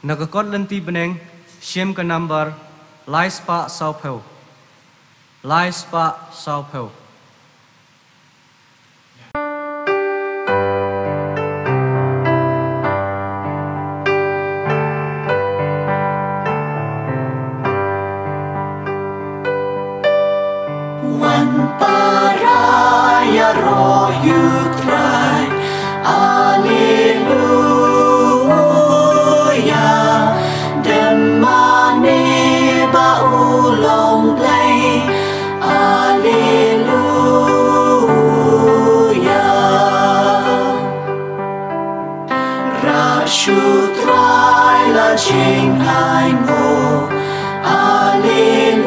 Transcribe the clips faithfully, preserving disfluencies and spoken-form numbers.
Na ka kot lynti bneng, shim ka nambar lai spah sawphew. Lai spah sawphew. Wan para ïaroh ïa U Trai. Alleluia. Dem mane ba u long Blei. Alleluia. Rah sha U Trai la jingaiñ mo. Alleluia.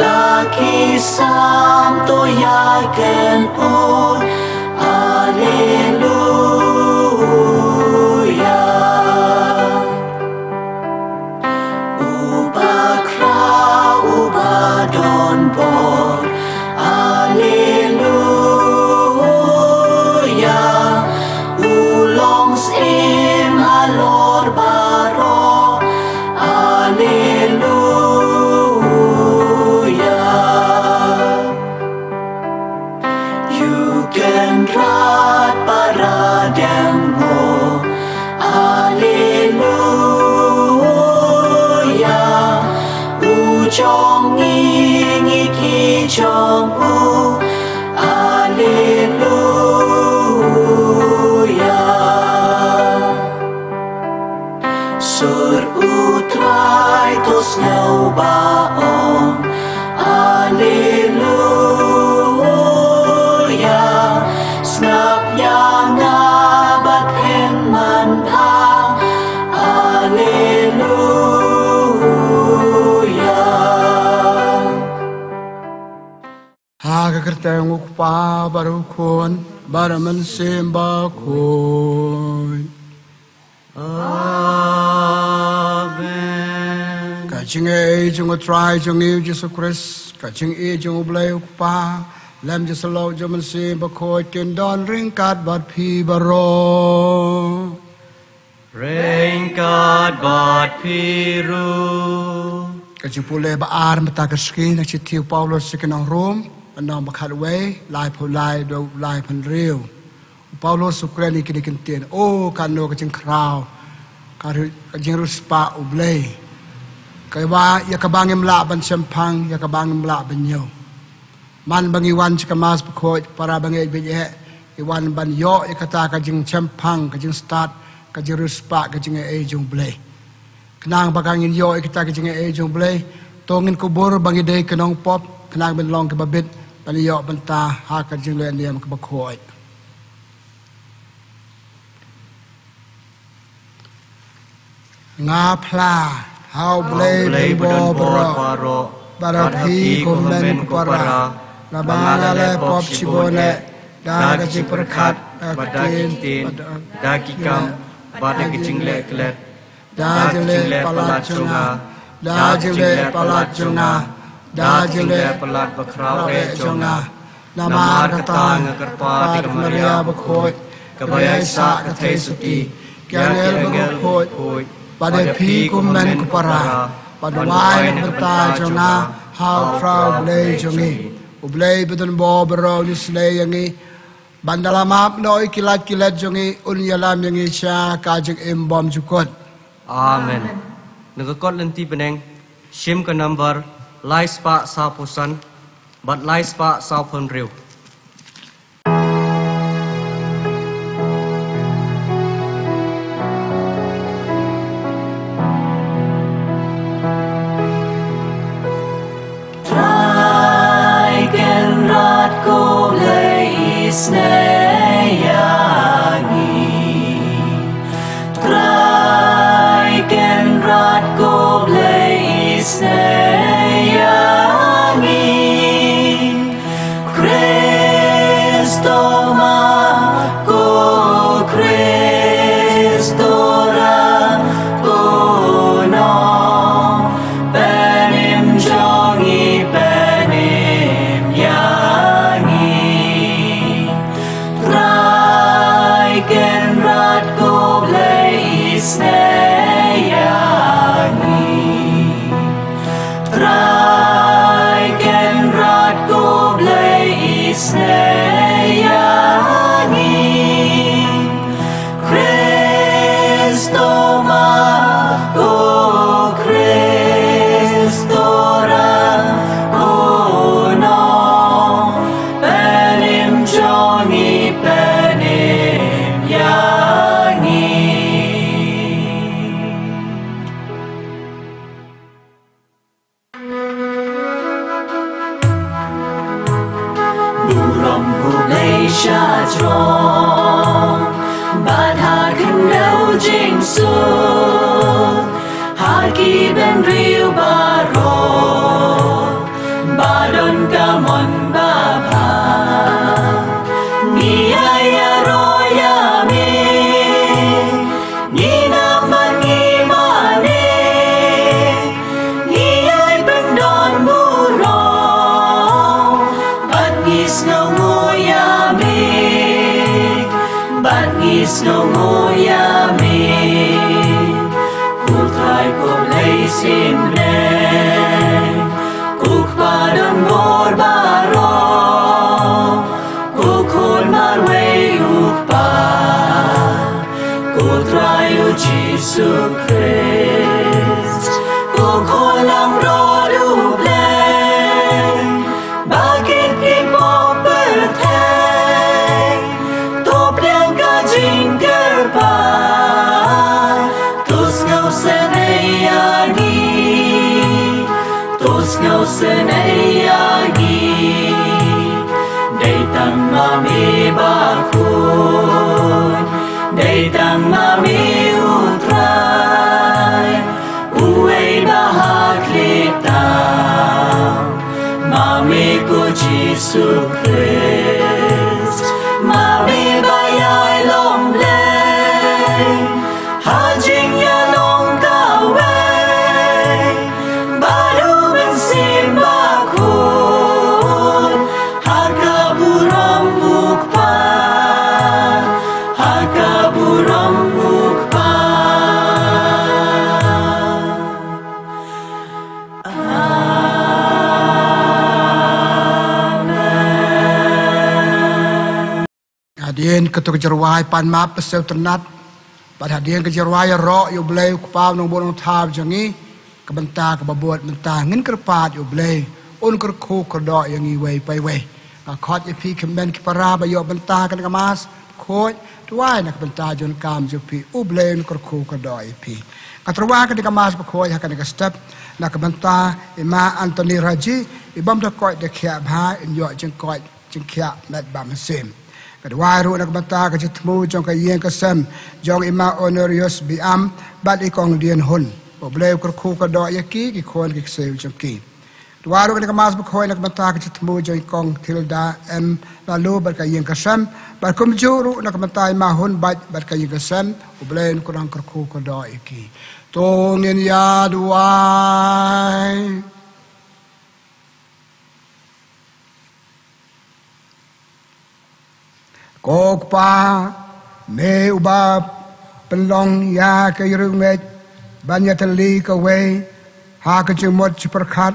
La ki sam to ïa kynphod. Alleluia. Uba khraw, uba don bor. Alleluia. U long syiem halor baroh. Alleluia. Ïa u Kynrad para dem mo. Alleluia. U jong ngi, ngi ki jong u. Alleluia. Sur U Trai to sngewbha ong. Alleluia. Sngap ïa nga bad hynmen bha. Alleluia. Ha ka kyrteng U Kpa bad U Khun bad U Mynsiem Bakhuid. Amen. Ka jingïeit jong U Trai jong ngi U Jisu Khrist, ka jingïeit jong U Blei U Kpa, lem jingïasyllok jong U Mynsiem Bakhuid kin don ryngkat bad phi baroh. Ryngkat bad phi ruh. Ka jingpule ba ar mynta ka sngi na ka shithi u Paulus sha ki nong Rom, lynnong ba khatwei, laiphew lai haduh laiphew hynriew. U Paulus u kren ïa kine ki ktien, o kano ka jingkhraw, ka ri-, ka jingriewspah U Blei. Kaba, ïa kaba ngim lah ban shemphang, ïa kaba ngim lah ban ñiew. Man ba ngi wan sha ka Mass Bakhuid, para bangeit baieit, ngi wan ban ïoh ïa kata ka jingshemphang, ka jingstad, ka jingriewspah, ka jingaiei jong U Blei. Khnang ba kan ngin ïoh ïa kata ka jingaiei jong U Blei, to ngin kubur ba ngi dei ki nongpop, khnang ban long kiba bit, ban ïoh bynta ha ka jingleh niam kaba khuid. Nga phla ha U Blei ba don bor baroh, bad ha phi ko hynmen ko para, naba nga la leh pop shibun eh, da ka jingpyrkhat, da ka ktien, da ki kam, bad da ka jingleh klet, da jingleh palat jong nga, da jingleh palat jong nga, da jingleh palat bakhraw eh jong nga. Namar kata nga kyrpad ïa ka Maria bakhuid, kaba ïaisah ka theisotti, ki angel bakhuid, bad ïa phi ko hynmen ko para, ban duwai na ka bynta jong nga ha U Trai U Blei jong ngi. U Blei ba don bor baroh un isynei ïa ngi, ban da la map noh ïa ki lait ki let jong ngi, un ïalam ïa ngi sha ka jingim bymjukut. Amen. Na ka kot lynti bneng, shim ka nambar lai spah sawphew san bad lai spah sawphew hynriew. Trai Kynrad ko Blei isynei ïa ngi. Trai Kynrad ko Blei isynei ïa ngi. Khrist to map, ko Khrist to rah, ko Nongpynim jong ngi, pynim ïa ngi. Isnei ïa ngi. Trai Kynrad ko Blei, isnei ïa ngi. Khrist, to ma ko Khrist, to ra ko no. Pynim jong ngi, pynim ïa ngi. Burom U Blei sha jrong, bad ha khyndew jingsuk, ha ki bynriew baroh, ba don ka mon babha. Ngi ai ïaroh ïa me, ngi ngam bad ngi mane, ngi ai pyndonburom, bad ngi sngewnguh ïa me, bad ngi sngewnguh ïa me. Ko Trai ko Blei Symbai, ko Kpa donbor baroh, ko Khun marwei U Kpa, ko Trai U Jisu Khrist, ko Khun langbrot U Blei, ba kit ki pop pyrthei, to pdiang ka jingkyrpad, to sngewsynei ïa ngi, to sngewsynei ïa ngi. Dei tang ma me bakhuid, dei tang ma me U Trai, uwei ba ha khlieh tam, ma me ko Jisu Khrist, ma me ba ïai long Blei, ha jingïalong kawei bad U Mynsiem Bakhuid, ha ka burom U Kpa, ha ka burom U Kpa. Amen. Hadien katto ka jingrwai pan map ka sngewtynnat, bad hadien ka jingrwai ïaroh ïa U Blei U Kpa U Nongbud Nongthaw jong ngi, ka bynta kaba bud mynta ngin kyrpad ïa U Blei un kyrkhu kyrdoh ïa ngi iwei pa iwei. Nga khot ïa phi ki hynmen ki para ba ïoh bynta ha kane ka Mass Bakhuid, duwai na ka bynta jong ka kam jong phi, U Blei un kyrkhu kyrdoh ïa phi. Nga tyrwa kane ka Mass Bakhuid ha kane ka step na ka bynta i Ma Anthony Raji, i bym da koit da khiah bha, in ïoh jingkoit jingkhiah met bad mynsiem. Nga duwai ruh na ka bynta ka jingthmu jong ka ïing ka sem jong i Ma Honorius Biam bad i Kong Dien Hun. U Blei u kyrkhu kyrdoh ïa ki, ki khun ki ksiew jong ki. Duwai ruh kane ka Mass Bakhuid na ka bynta ka jingthmu jong i Kong Thilda M Laloo bad ka ïing ka sem, bad kumjuh ruh na ka bynta i Ma Hun Bait bad ka ïing ka sem. U Blei un kyrkhu kyrkhu kyrdoh ïa ki. To ngin ïa duwai. Ko Kpa, me uba pynlong ïa ka ïa riewngeit ban ïatylli kawei ha ka jingmut jingpyrkhat,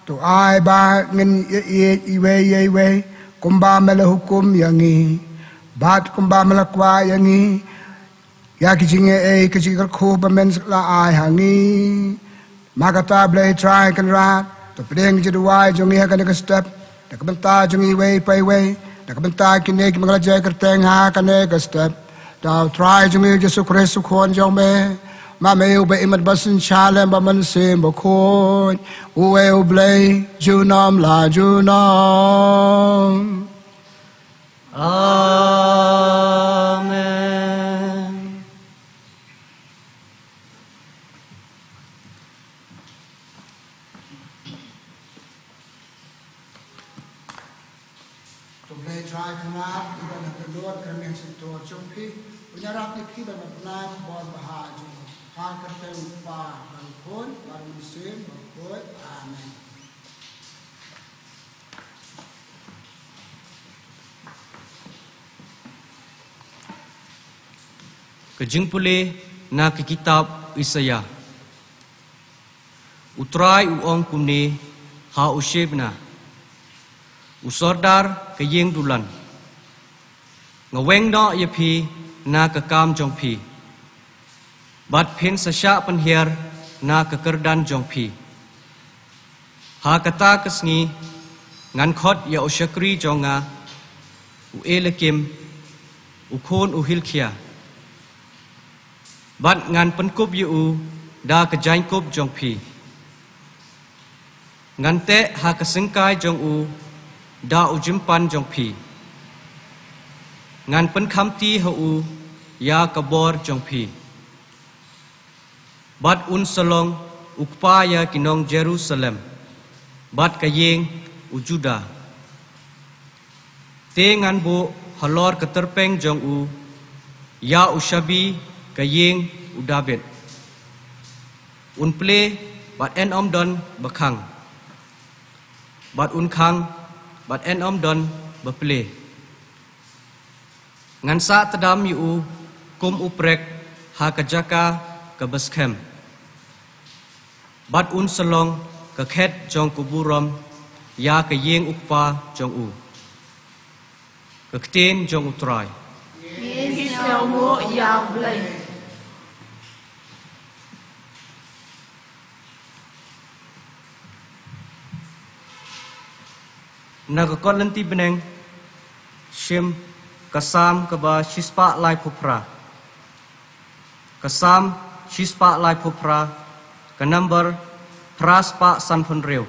to ai ba ngin ïa ïeit iwei ïa iwei kumba me la hukum ïa ngi, bad kumba me la kwah ïa ngi, ïa ki jingaiei ka jingkyrkhu ba men la ai ha ngi. Ma kata Blei Trai Kynrad, to pdiang ka jingduwai jong ngi ha kane ka step, na ka bynta jong ngi iwei pa iwei, na ka bynta kine kiba ngi la jia kyrteng ha kane ka step. Da u Trai jong ngi Jisu Khrist u Khun jong me, ma me uba im bad synshar lem bad Mynsiem Bakhuid, uwei U Blei junom la junom. Amen. To Blei Trai Kynrad, uba na ka lut ka rynïeng shyntur jong phi, un ïarap ïa phi ban ïa pynbna ka bor bha jong u, ha ka kyrteng u Kpa, bad u Khun, bad u Mynsiem Bakhuid. Amen. Ka jingpule Na ka kitab Isaïah. U Trai u ong kumne ha u Shebna, u sordar ka ïing dulan: Nga weng noh ïa phi na ka kam jong phi, bad phin sa shah pynhiar na ka kyrdan jong phi. Ha kata ka sngi ngan khot ïa u shakri jong nga, u Eliakim, u khun u Hilkia, bad ngan pynkup ïa u da ka jaiñkup jong phi. Ngan teh ha ka syngkai jong u da u jympan jong phi. Ngan pynkhamti ha u ïa ka bor jong phi. Bad un sa long u kpa ïa ki nong Jerusalem bad ka ïing u Juda. Te ngan buh halor ka tyrpeng jong u ïa u shabi ka ïing u Dabid. Un plie bad yn ym don ba khang, bad un khang bad yn ym don ba plie. Ngan sah tdam ïa u kum u prek ha ka jaka kaba skhem, bad un sa long ka khet jong ka burom ïa ka ïing u kpa jong u. Ka ktien jong u Trai. Ngi sngewnguh ïa U Blei. Na ka kot lynti bneng, shim ka Salm kaba shispah laiphew phra. Ka Salm shispah laiphew phra, ka number phra spah sanphew hynriew.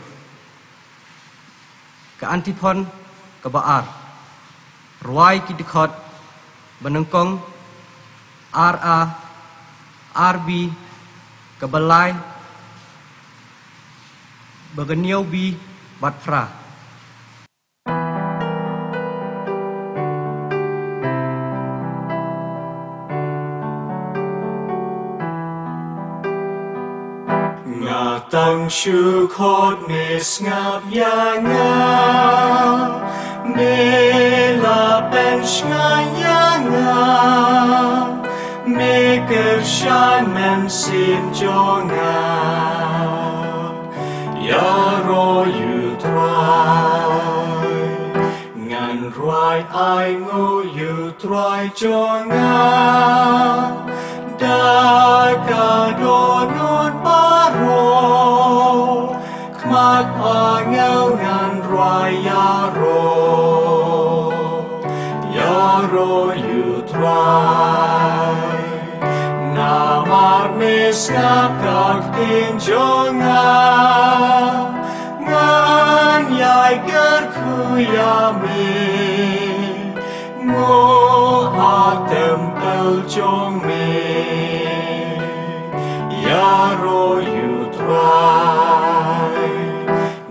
Ka antiphon kaba ar. Rwai ki dkhot banyngkong, ar A, ar B, kaba lai, ba hynñiew B bad phra. Nga tang shu khot, me sngap ïa nga, me la pynshngaiñ ïa nga, me kyrshan mynsiem jong nga. Ïaroh ïa U Trai. Ngan rwai ainguh ïa U Trai jong nga da ka dohnud baroh. Khmat angel ngan rwai ïaroh, ïaroh ïa U Trai. Namar me sngap ka ktien jong nga, ngan ïai kyrkhu ïa me. Nguh ha templ jong me, ïaroh ïa U Trai.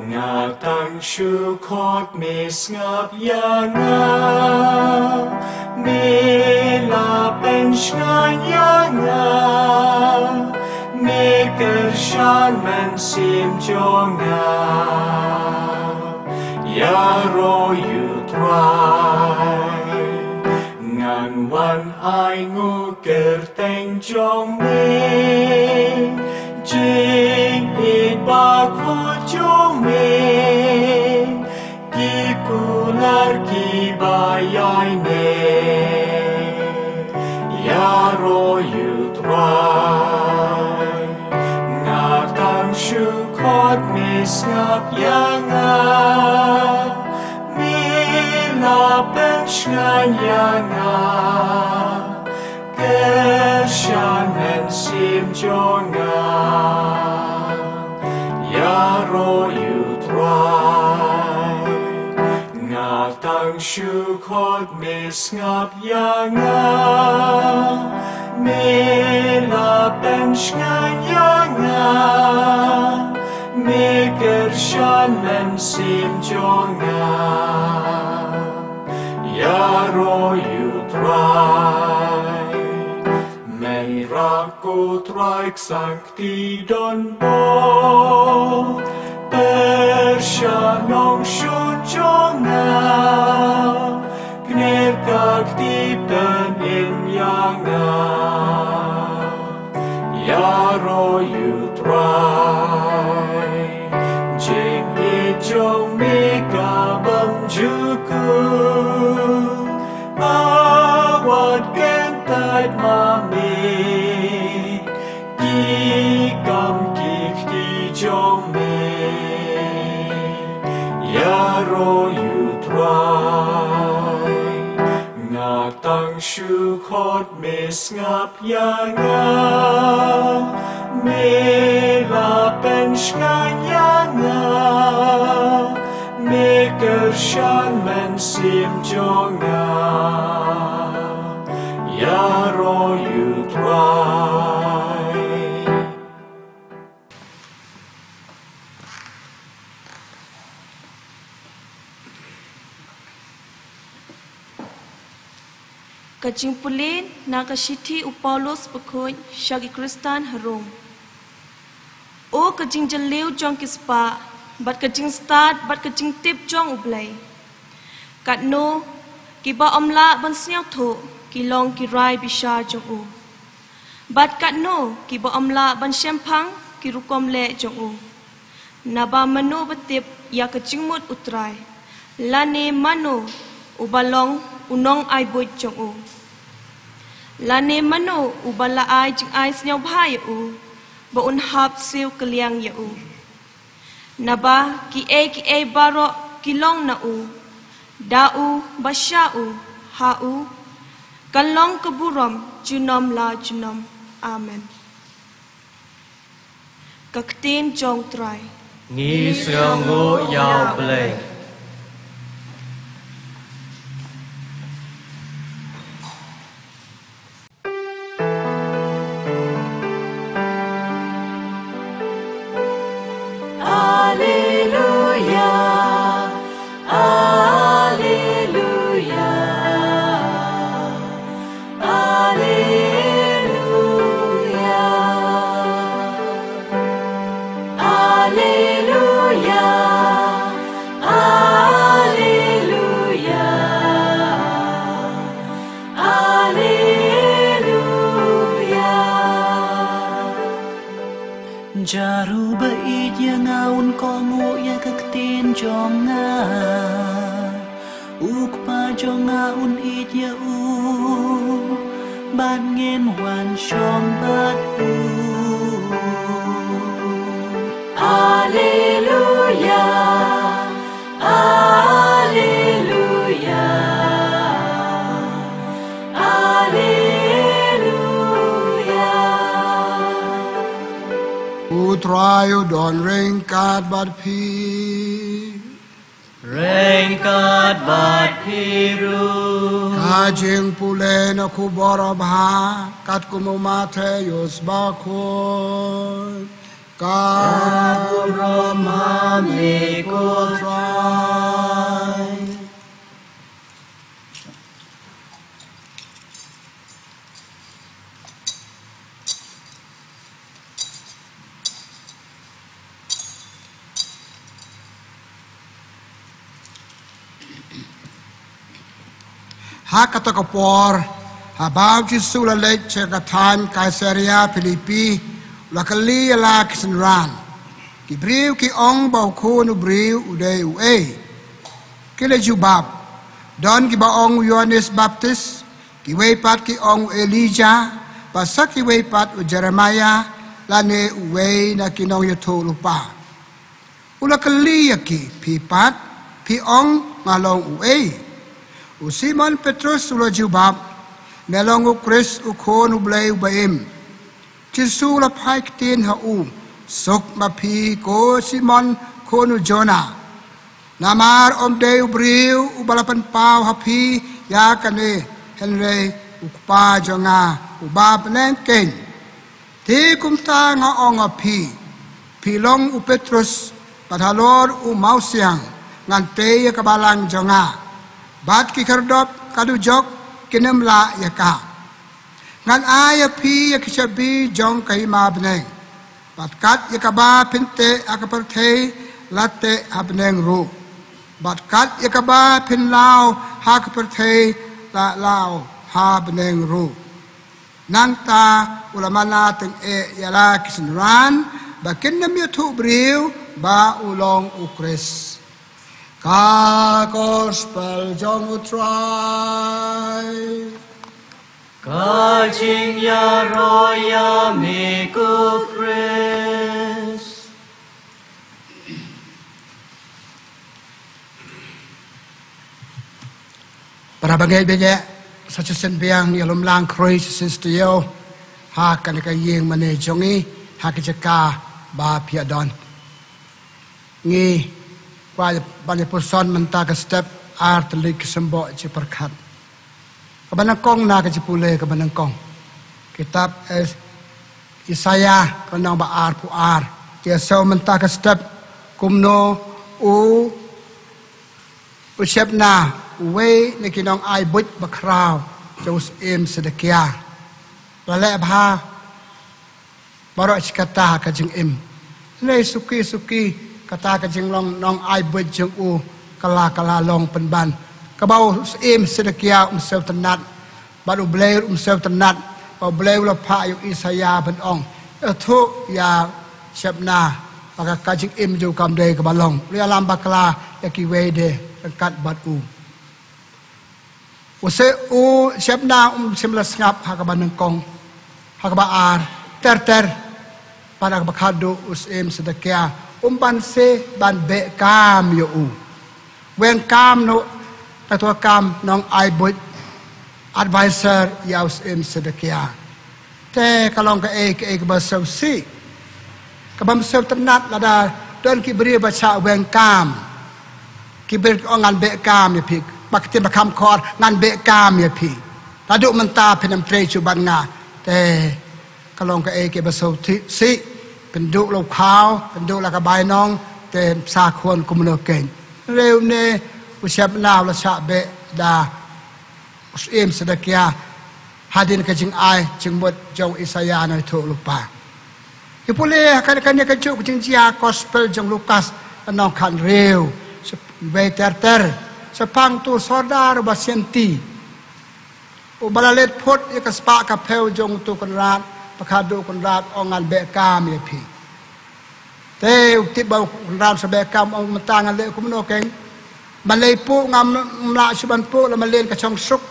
Nga tang shu khot, me sngap ïa nga, me la pynshngaiñ ïa nga, me kyrshan mynsiem jong nga. Ïaroh ïa U Trai. Ngan wan ainguh kyrteng jong me, jingïeit bakhuid jong me, ki kular kiba ïaineh. Ïaroh ïa U Trai. Nga tang shu khot, me sngap ïa nga, me la pynshngaiñ ïa nga, kyrshan mynsiem jong nga. Ïaroh ïa U Trai. Nga tang shu khot, me sngap ïa nga, me la pynshngaiñ ïa nga, me kyrshan mynsiem jong nga. Ïaroh ïa U Trai. Mem rak ko Trai, ksang kti don bor, pyrshah nongshun jong nga, kner ka kti pynim ïa nga. Ïaroh ïa U Trai. Jingïeit jong me ka bym ju kut. Wat kyntait ma me. Ki kam ki kti jong me. Ïaroh ïa U Trai. Nga tang shu khot, me sngap ïa nga. Me la pynshngaiñ ïa nga. Me kyrshan mynsiem jong nga. Ïaroh ïa U Trai. Ka jingpule na ka shithi u Paulus bakhuid sha ki Khristan ha Rom. O ka jingjylliew jong ki spah, bad ka jingstad, bad ka jingtip jong U Blei. Katno kiba ym lah ban sngewthuh ki long ki rai bishar jong u. Bad katno kiba ym lah ban shemphang ki rukom leh jong u. Naba mano ba tip ïa ka jingmut U Trai, lane mano uba long u nongai buit jong u? Lane mano uba la ai jingai sngewbha ïa u, ba un hap siew kylliang ïa u? Naba kiei kiei baroh ki long na u, da u, bad sha u, ha u ka long ka burom junom la junom. Amen. Ka ktien jong U Trai. Ngi sngewthuh ïa U Blei. Alleluia, alleluia, alleluia, alleluia, alleluia. Alleluia. Jar uba ïeit ïa nga un kohnguh ïa ka ktien jong nga. U Kpa jong nga un ïeit ïa u, bad ngin wan shong bad u. Alleluia. Alleluia. Alleluia. U Trai u don ryngkat bad phi. Ryngkat bad phi ruh. Ka jingpule na ka Khubor Babha katkum u Mathaios bakhuid. Ka burom ha me ko Trai. Ha kata ka por, haba u Jisu u la leit sha ka thaiñ Kaisaria Philipi, u la kylli ïa la ki synran. Ki briew ki ong ba u Khun u briew u dei uei? Ki la jubab, don kiba ong u Ïoannis Baptis, kiwei pat ki ong u Elijah, bad sa kiwei pat u Jeremiah, lane uwei na ki nongïathuhlypa. U la kylli ïa ki, phi pat, phi ong nga long uei? U Simon Petrus u la jubab, me long u Khrist, u Khun u Blei uba im. Jisu u la phai ktien ha u, suk ma phi ko Simon khun u Jonah. Namar ym dei u briew uba la pynpaw ha phi ïa kane, hynrei u Kpa jong nga uba ha bneng keiñ. Te kumta nga ong ha phi, phi long u Petrus, bad halor u mawsiang ngan tei ïa ka balang jong nga, bad ki khyrdop ka dujok kin ym lah ïa ka. Ngan ai ïa phi ïa ki shabi jong ka hima bneng. Bad kat ïa kaba phin teh ha ka pyrthei, la teh ha bneng ruh. Bad kat ïa kaba phin law ha ka pyrthei, la law ha bneng ruh. Nangta u la mana tyngeh ïa la ki synran ba kin ym ïathuh briew ba u long u Khrist. Ka Gospel jong u Trai. Ka jingïaroh ïa me ko Khrist. Para bangeit bangeit, sa shisien biang ïa lum lang khrui shisien sha ïew ha kane ka ïing mane jong ngi, ha ka jaka ba phi ïa don. Ngi kwah ban ïa puson mynta ka step ar tylli ki symbok jingpyrkhat. Kaba nyngkong na ka jingpule kaba nyngkong. Kitab, eh, Isaiah ka lynnong ba arphew ar. Ïa shu mynta ka step kumno u, u Shebna, uwei na ki nongai buit bakhraw jong u Syiem Sedekia, la leh bha baroh shi katta ka jingim. Hynrei suki suki kata ka jinglong nongai buit jong u ka la, ka la long pynban kaba u Syiem Sedekia um sngewtynnat. Bad U Blei um sngewtynnat, ba U Blei u la phah ïa u Isaiah ban ong, ïathuh ïa u Shebna ba ka, ka jingim jong u kam dei kaba long. U la ïalam bakla ïa kiwei de ryngkat bad u. U Shebna um shym la sngap ha kaba nyngkong, ha kaba ar ter ter. Bad ha kaba khatduh u Syiem Sedekia um banse ban beh kam ïa u. Weng kam noh, ka tu kam nongai buit, advisor ïa u Syiem Sedekia. Te ka long kaei kaei kaba sngewsih, kaba sngewtynnat lada don ki briew ba shah weng kam. Ki briew ong ngan beh kam ïa phi, ba ktien ba kham khor ngan beh kam ïa phi. Naduh mynta phin ym trei shuh bad nga. Te ka long kaei kaei ba sngewsih, pynduh la u khaw, pynduh la ka bainong, te sa khun kumno keiñ. Hynrei une u Shebna u la shah beh da u Syiem Sedekia hadien ka jingai jingmut jong u Isaiah na ïathuh lypa. Ngi pule ha kane, kane kajuh ka jingjia Gospel jong u Lukas lynnong khathynriew, wei ter ter. Shaphang utu u sordar uba sianti, uba la leit phut ïa ka spah ka phew jong utu u kynrad, ba khatduh u kynrad ong ngan beh kam ïa phi. Te u tip ba u kynrad u sa beh kam, ong mynta ngan leh kumno keiñ. Ban leit puh ngam, ngam lah shuh ban puh, la mlien ka shongsuk.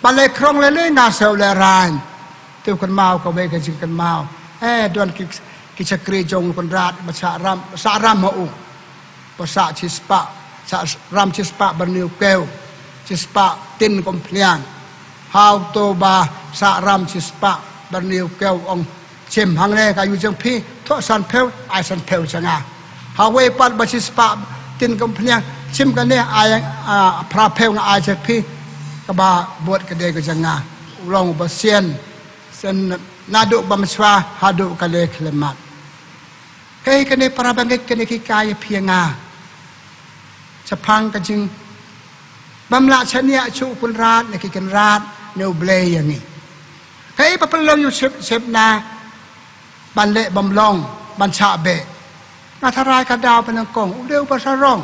Ban leit khrong lei lei nga shu lehraiñ. Te u kynmaw kawei ka jingkynmaw. Eh, don ki, ki shakri jong u kynrad ba shah ram, shah ram ha u. Ba shah shispah, shah ram shispah byrni u kew, shispah tin kum phniang. Ha uto ba shah ram shispah byrni u kew ong, shim hangne ka ayu jong phi, thoh sanphew, ai sanphew sha nga. Ha uwei pat ba shispah tin kum phniang, shim kane, ai, ah, phraphew nga ai sha phi, kaba bud ka dei ka jong nga. U long uba sian, sian naduh ba mynshuwa haduh ka lei khyllipmat. Kaei kane para bangeit, kane ki kai ïa phi ïa nga shaphang ka jing bym lah shaniah shuh u kynrad ne ki kynrad ne U Blei ïa ngi. Kaei ba pynlong ïa u Sheb-, Shebna ban leh bymlong, ban shah beh? Nga tharai ka daw ba nyngkong, u dei uba sarong.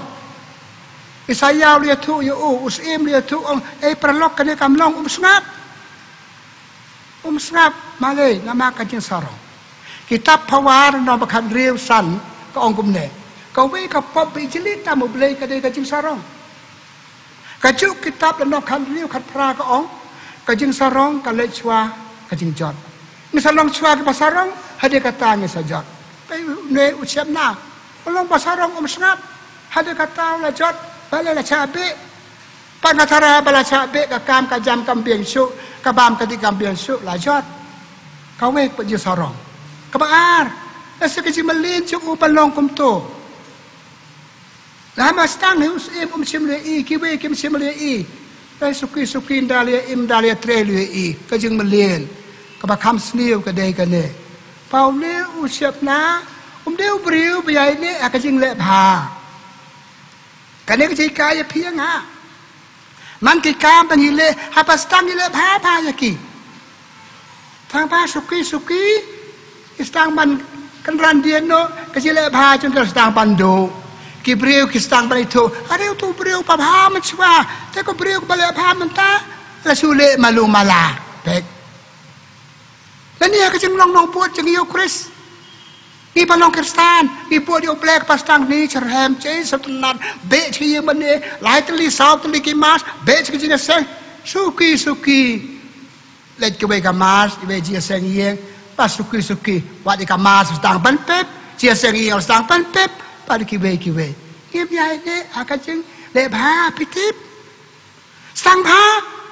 Isaiah u la ïathuh ïa u, u Syiem u la ïathuh, ong, ei paralok, kane kam long, um sngap. Um sngap, balei? Namar ka jingsarong. Kitab Phawar lynnong ba khathynriew san ka ong kumne, kawei ka pop ba ijli tam U Blei ka dei ka jingsarong. Kajuh kitab lynnong khathynriew khatphra ka ong, ka jingsarong ka leit shuwa ka jingjot. Ngi sa long shuwa kiba sarong, hadien kata ngi sa jot. Te une u Shebna u long ba sarong, um sngap. Hadien kata u la jot, balei? La shah beh. Pat nga tharai ba la shah beh, ka kam ka jam kam biang shuh, ka bam ka dih kam biang shuh, la jot. Kawei pat jingsarong. Kaba ar, lehse ka jingmlien jong u ban long kumto. Lada sdang hi u Syiem um shym la ïohi, kiwei kim shym la ïohi. Te suki suki ynda la ïohi, ynda la ïatrei la ïohi ka jingmlien kaba kham sniew ka dei kane. Ba une u Shebna um dei u briew ba ïaineh ha ka jingleh bha. Kane ka jinghikai ïa phi ïa nga. Man ki kam ba ngi leh, haba sdang ngi leh bha bha ïa ki. Tang ba suki suki ki sdang ban kynran dien noh, ka jingleh bha jong ki la sdang ban duh. Ki briew ki sdang ban ithuh, are uto u briew ba bha mynshuwa, te ko briew kaba leh bha mynta la shu leh malu mala. Peit. Lane ha ka jinglong nongbud jong ngi ïa u Khrist. Ngi ba long Khristan, ngi bud ïa u Blei ba sdang ne, syrhem, che, syrtynnat, beh che ïa mane, lai tylli, saw tylli ki Mass, beh che ki jingïaseng, suki, suki. Leit kiwei ka Mass, kiwei jingïaseng ïing, ba suki, suki. Wat ïa ka Mass sdang ban pep, jingïaseng ïing sdang ban pep, ba kiwei, kiwei. Ngim ïai ne, ha ka jingleh bha phi tip. Sdang bha,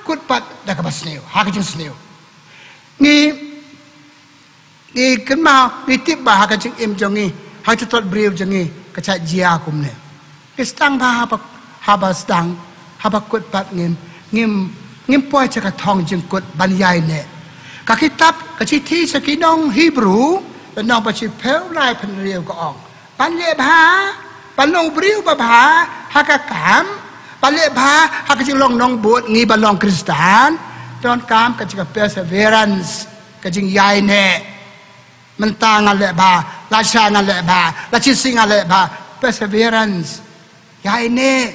kut pat da kaba sniew, ha ka jingsniew. Ngi, ngi kynmaw, ngi tip ba ha ka jingim jong ngi, ha ka jingthoh briew jong ngi, ka jia kumne. Ngi sdang bha haba, haba sdang, haba kut pat ngim, ngim, ngim poi sha ka thong jingkut ban ïai ne. Ka kitab, ka shithi sha ki nong Hebru, ka lynnong ba shiphew lai phew hynriew ka ong. Ban leh bha, ban long briew ba bha, ha ka kam, ban leh bha, ha ka jinglong nongbud ngi ba long Khristan, donkam ka jing ka perseverance, ka jingïai ne. Mynta ngan leh bha, la sha ngan leh bha, la shisien ngan leh bha, perseverance. Ïai ne,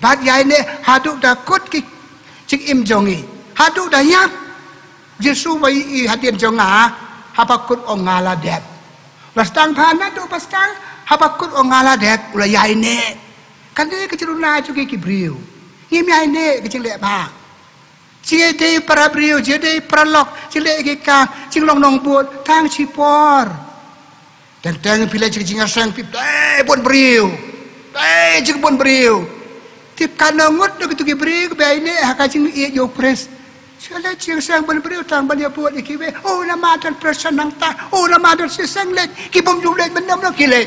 bad ïai ne, haduh da kut ki jingim jong ngi. Haduh da ïap. Jisu ba ïohi hadien jong nga, haba kut ong nga la dep. La sdang bha naduh ba sdang, haba kut ong nga la dep, u la ïai ne. Kane ka jingruna jong ngi ki briew. Ngim ïai ne, ka jingleh bha. Jingïadei para briew, jingïadei para lok, jingleh ki kam, jinglong nongbud, tang shipor. Teng teng phi leh jingïaseng phi, eh, bun briew. Eh, jingbun briew. Tip katno ngut na kitu ki briew, ba ïai ne, ha ka jingïeit ïa u Khrist. Shu leh jingïaseng bun briew tang ban ïa bud ïa kiwei. Oh, namar don pressure nangta. Oh, namar don shisien leh. Ki bym ju leh mynno mynno ki leh.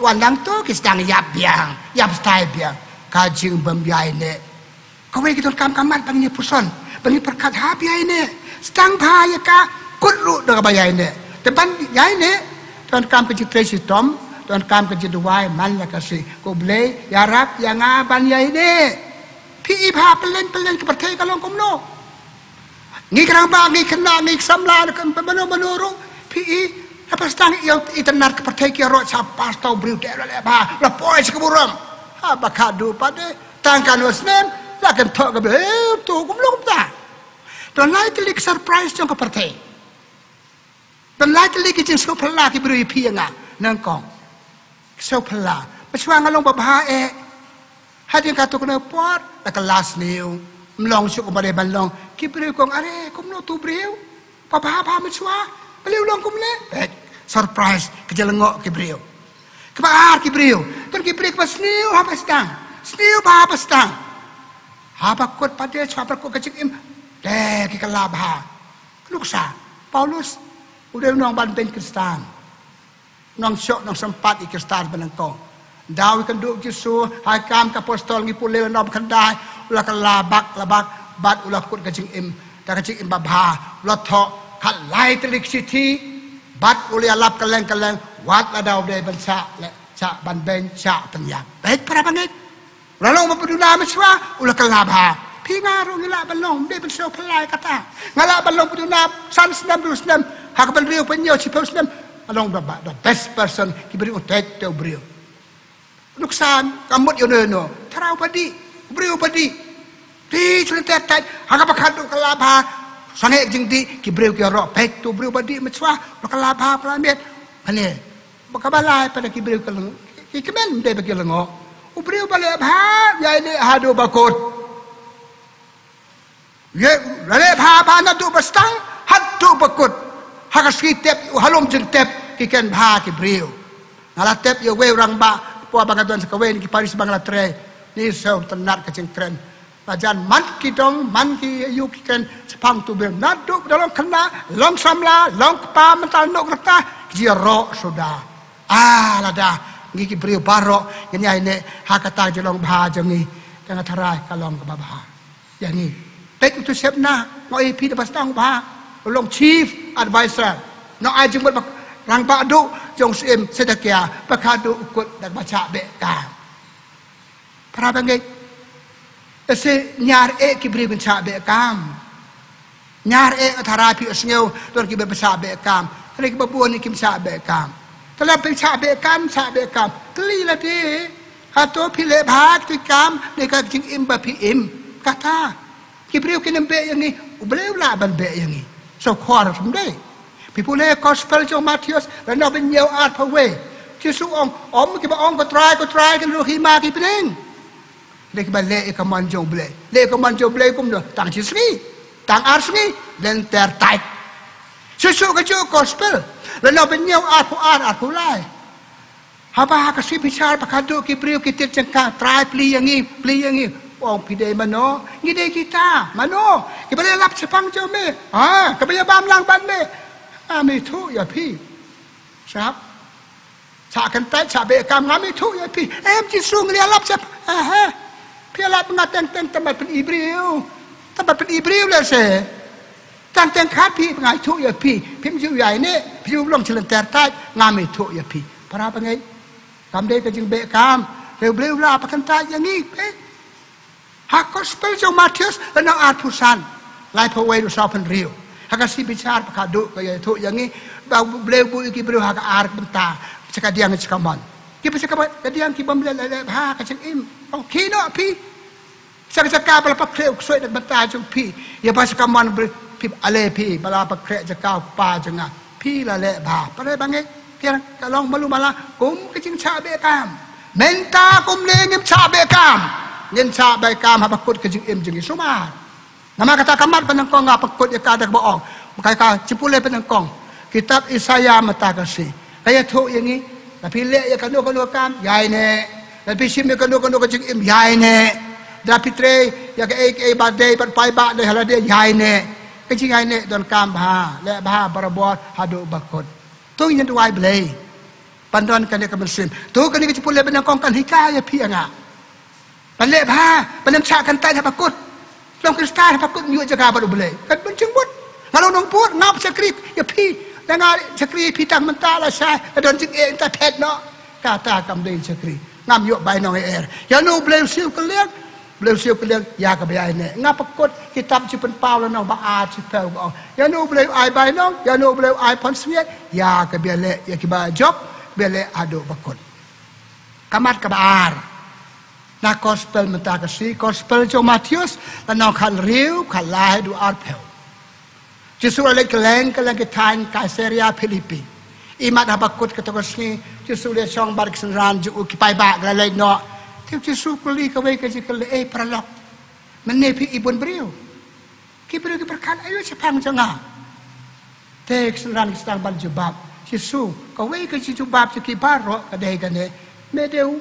Wan nangto ki sdang ïap biang. Ïap stai biang. Ka jingbym ïai ne. Kawei ka donkam ka mat ba ngin ïa puson, ba ngin pyrkhat ha ba ïai ne. Sdang bha ïa ka, kut ruh da kaba ïai ne. Te ban ïai ne, donkam ka jingtrei shitom, donkam ka jingduwai man la ka sngi. Ko Blei, ïarap ïa nga ban ïai ne. Phi i bha pyllein pyllein ka pyrthei ka long kumno. Ngi kynrang ba ngi khynnah ngi samla na ka mano mano ruh. Phi i, haba sdang ïa itynnad ka pyrthei ki ïaroh sha pastor briew te la leh bha, la poi sha ka burom. Haba khadduh pat de. Tang katno snem, la kynthoh ka briew, eh, to kumno kumta. Don lai tylli ki surprise jong ka pyrthei. Don lai tylli ki jingsngewphylla ki briew ïa phi ïa nga, nyngkong. Sngewphylla. Mynshuwa nga long babha eh. Hadien katto katne por, la kylla sniew. Ym long shuh kumba dei ban long. Ki briew ki ong, are, kumno tu briew. Babha bha mynshuwa. Balei u long kumne. Eh, surprise. Ka jinglyngngoh ki briew. Kaba ar ki briew. Don ki briew kiba sniew haba sdang. Sniew bha haba sdang. Haba kut pat de shuwa ba kut ka jingim. Te ki kylla bha. Nuksa. Paulus. U dei u nongbanbeiñ Khristan. Nongshoh nongsympat ïa ki Khristan ba nyngkong. Da u ïakynduh Jisu, ha Kam ki Apostol ngi pule lynnong ba khyndai, u la kylla bak, la bak, bad u la kut ka jingim, da ka jingim babha, u la thoh, khatlai tylli ki shithi, bad u la ïalap kylleng kylleng, wat lada u dei ban shah, leh, shah banbeiñ, shah pynïap. Bad para bangeit. U la long ba pduna mynshuwa, u la kylla bha. Phi nga ruh ngi lah ban long, dei ban sngewphylla ïa kata. Nga lah ban long pduna san snem, hynriew snem, ha kaba hynriew, hynñiew, shiphew snem. Nga long the, the best person, ki briew u tei te u briew. Nuksa, ka mut ïa uno uno. Tharai uba dih, u briew uba dih. Dih shu lynter tait, ha kaba khadduh kylla bha. Sangeh jingdih, ki briew ki ïaroh, peit te u briew uba dih mynshuwa, u la kylla bha palamit. Mane, ba kaba lai pat da ki briew ki lyngngoh, ki kmen ym dei ba ki lyngngoh. U briew ba leh bha, ïai leh haduh ba kut. Ïa, leh bha bha naduh ba sdang, haduh ba kut. Ha ka sngi tep, ha lum jingtep, ki kren bha ki briew. Nga la tep ïa uwei u rangbah, hapoh ba nga don sa kawei na ki parish ba nga la trei. Ni sngewtynnat ka jingkren. Lajan man ki dong, man ki aïu ki kren shaphang tu briew. Naduh da long khynnah, long samla, long kpa, mynta noh kata, ki ïaroh suda. Ah, lada ngi ki briew baroh ngin ïai neh ha kata ka jinglong bha jong ngi. Te nga tharai ka long kaba bha ïa ngi. Peit utu u Shebna, nga ïohi phi da ba sdang bha. U long chief advisor. Nong ai jingmut ba rangbah duh jong u syiem Sedekia, ba khadduh u kut da kaba shah beh kam. Para bangeit, lehse ñiar eh ki briew kin shah beh kam. Ñiar eh, nga tharai phi sngew, don ki briew ba shah beh kam. Hynrei kiba bun kim shah beh kam. Te lada phi shah beh kam, shah beh kam. Kylli lade, hato phi leh bha ki kam ne ka jingim ba phi im? Kata. Ki briew kin ym beh ïa ngi, U Blei u lah ban beh ïa ngi. Sngewkhor ym dei. Phi pule Gospel jong Mathaios, lynnong ba hynñiew arphew wei. Jisu ong, ym kiba ong ko Trai, ko Trai, kin ruh hima ki bneng. Hynrei kiba leh ïa ka mon jong U Blei. Leh ïa ka mon jong U Blei kumno? Tang shi sngi, tang ar sngi, lynter tait. Shuh shuh kajuh Gospel, lynnong ba hynñiew arphew ar, arphew lai. Haba ha ka sngi bishar ba khadduh ki briew ki tied jingkha, Trai plie ïa ngi, plie ïa ngi. U ong, phi dei mano? Ngi dei kita. Mano? Kiba la ïalap shaphang jong me. Ha, kaba ïa bam lang bad me. Ngam ithuh ïa phi. Sngap. Shah kyntait, shah beh kam, ngam ithuh ïa phi. Em Jisu, ngi la ïalap shaphang. Aha. Phi ïalap nga teng teng tang ban pyni briew. Tang ban pyni briew lehse. Tang teng khat phi, nga ithuh ïa phi. Phim ju ïaineh, phi ju long shi lynter tait, ngam ithuh ïa phi. Para bangeit, kam dei ka jingbeh kam. Hynrei U Blei u la pynkyntait ïa ngi, eh. Ha Gospel jong Mathaios, lynnong arphew san, laiphew wei haduh sawphew hynriew. Ha ka sngi bishar ba khadduh ka ïathuh ïa ngi ba U Blei u buh ïa ki briew ha ka ar bynta, sha ka diang sha ka mon. Kiba sha ka diang ki bym leh, leh, leh bha ka jingim. Ong, khie noh phi. Sha ka jaka ba la pynkhreh u ksuid na ka bynta jong phi. Ïa ba sha ka mon ba phi, ale phi ba la pynkhreh jaka u Kpa jong nga. Phi la leh bha. Para bangeit, ka long malu mala kum ka jingshah beh kam. Mynta kumne ngim shah beh kam. Ngin shah beh kam haba kut ka jingim jong ngi sumar. Namar kata ka mat ba nyngkong nga pynkut ïa ka da kaba ong, ka, ka jingpule ba nyngkong, kitab Isaïah mynta ka sngi ka ïathuh ïa ngi, lada phi leh ïa kano kano ka kam, ïaineh. Lada phi shim ïa kano kano ka jingim, ïaineh. Lada phi trei ïa kaei kaei ba dei, ban paidbah dei ha lade, ïaineh. Ka jingïaineh donkam bha, leh bha barabor haduh ba kut. To ngin duwai Blei ban don kane ka mynsiem. To kane ka jingpule ba nyngkong kan hikai ïa phi ïa nga ban leh bha, ban ym shah kyntait haba kut. Long Khristan haba kut, ym ïoh jaka bad U Blei. Kan pynjingmut. Nga long nongbud, ngam shakri ïa phi. Lada nga shakri ïa phi tang mynta, lashai la don jingeh, ngin sa phet noh. Kata kam dei shakri. Ngam ïoh bainong eh er. Ïa no U Blei u siew kylliang? U Blei u siew kylliang ïa kaba ïaineh. Nga pynkut kitab Jingpynpaw lynnong ba ar, shiphew, ba ong, ïa no U Blei u ai bainong, ïa no U Blei u ai pansngiat? Ïa kaba ïaleh, ïa kiba jop, ba ïaleh haduh ba kut. Ka mat kaba ar na Gospel mynta ka sngi, Gospel jong Mathaios, lynnong khathynriew, khatlai haduh arphew. Jisu u la leit kylleng kylleng ki thaiñ Kaisaria Philipi. Imat haba kut kato ka sngi, Jisu u la shong bad ki synran jong u, ki paidbah ki la leit noh. Te u Jisu u kylli kawei ka jingkylli, "Ei paralok, mynne phi i bun briew? Ki briew ki pyrkhat aïu shaphang jong nga?" Te ki synran ki sdang ban jubab. Jisu, kawei ka jingjubab jong ki baroh ka dei kane, "Me dei u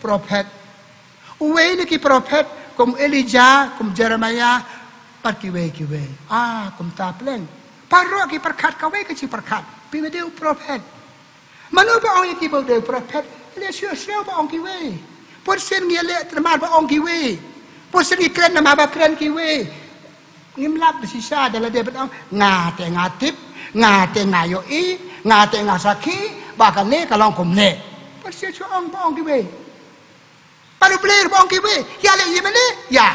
prophet. Uwei na ki prophet, kum Elijah, kum Jeremiah, bad kiwei kiwei." Ah, kumta pleng. Baroh ki pyrkhat kawei ka jingpyrkhat, "Phi me dei u prophet." Mano ba ong ïa ki ba u dei u prophet? Leh shuh shuh ba ong kiwei. Bunsien ngi ïaleh namar ba ong kiwei. Bunsien ngi kren namar ba kren kiwei. Ngim lap ba shisha da lade ban ong, "Nga te nga tip, nga te nga ïohi, nga te nga sakhi ba kane ka long kumne." Bunsien shu ong ba ong kiwei. Bad U Blei ruh ba ong kiwei. Ïaleh ïa mane? Ïa.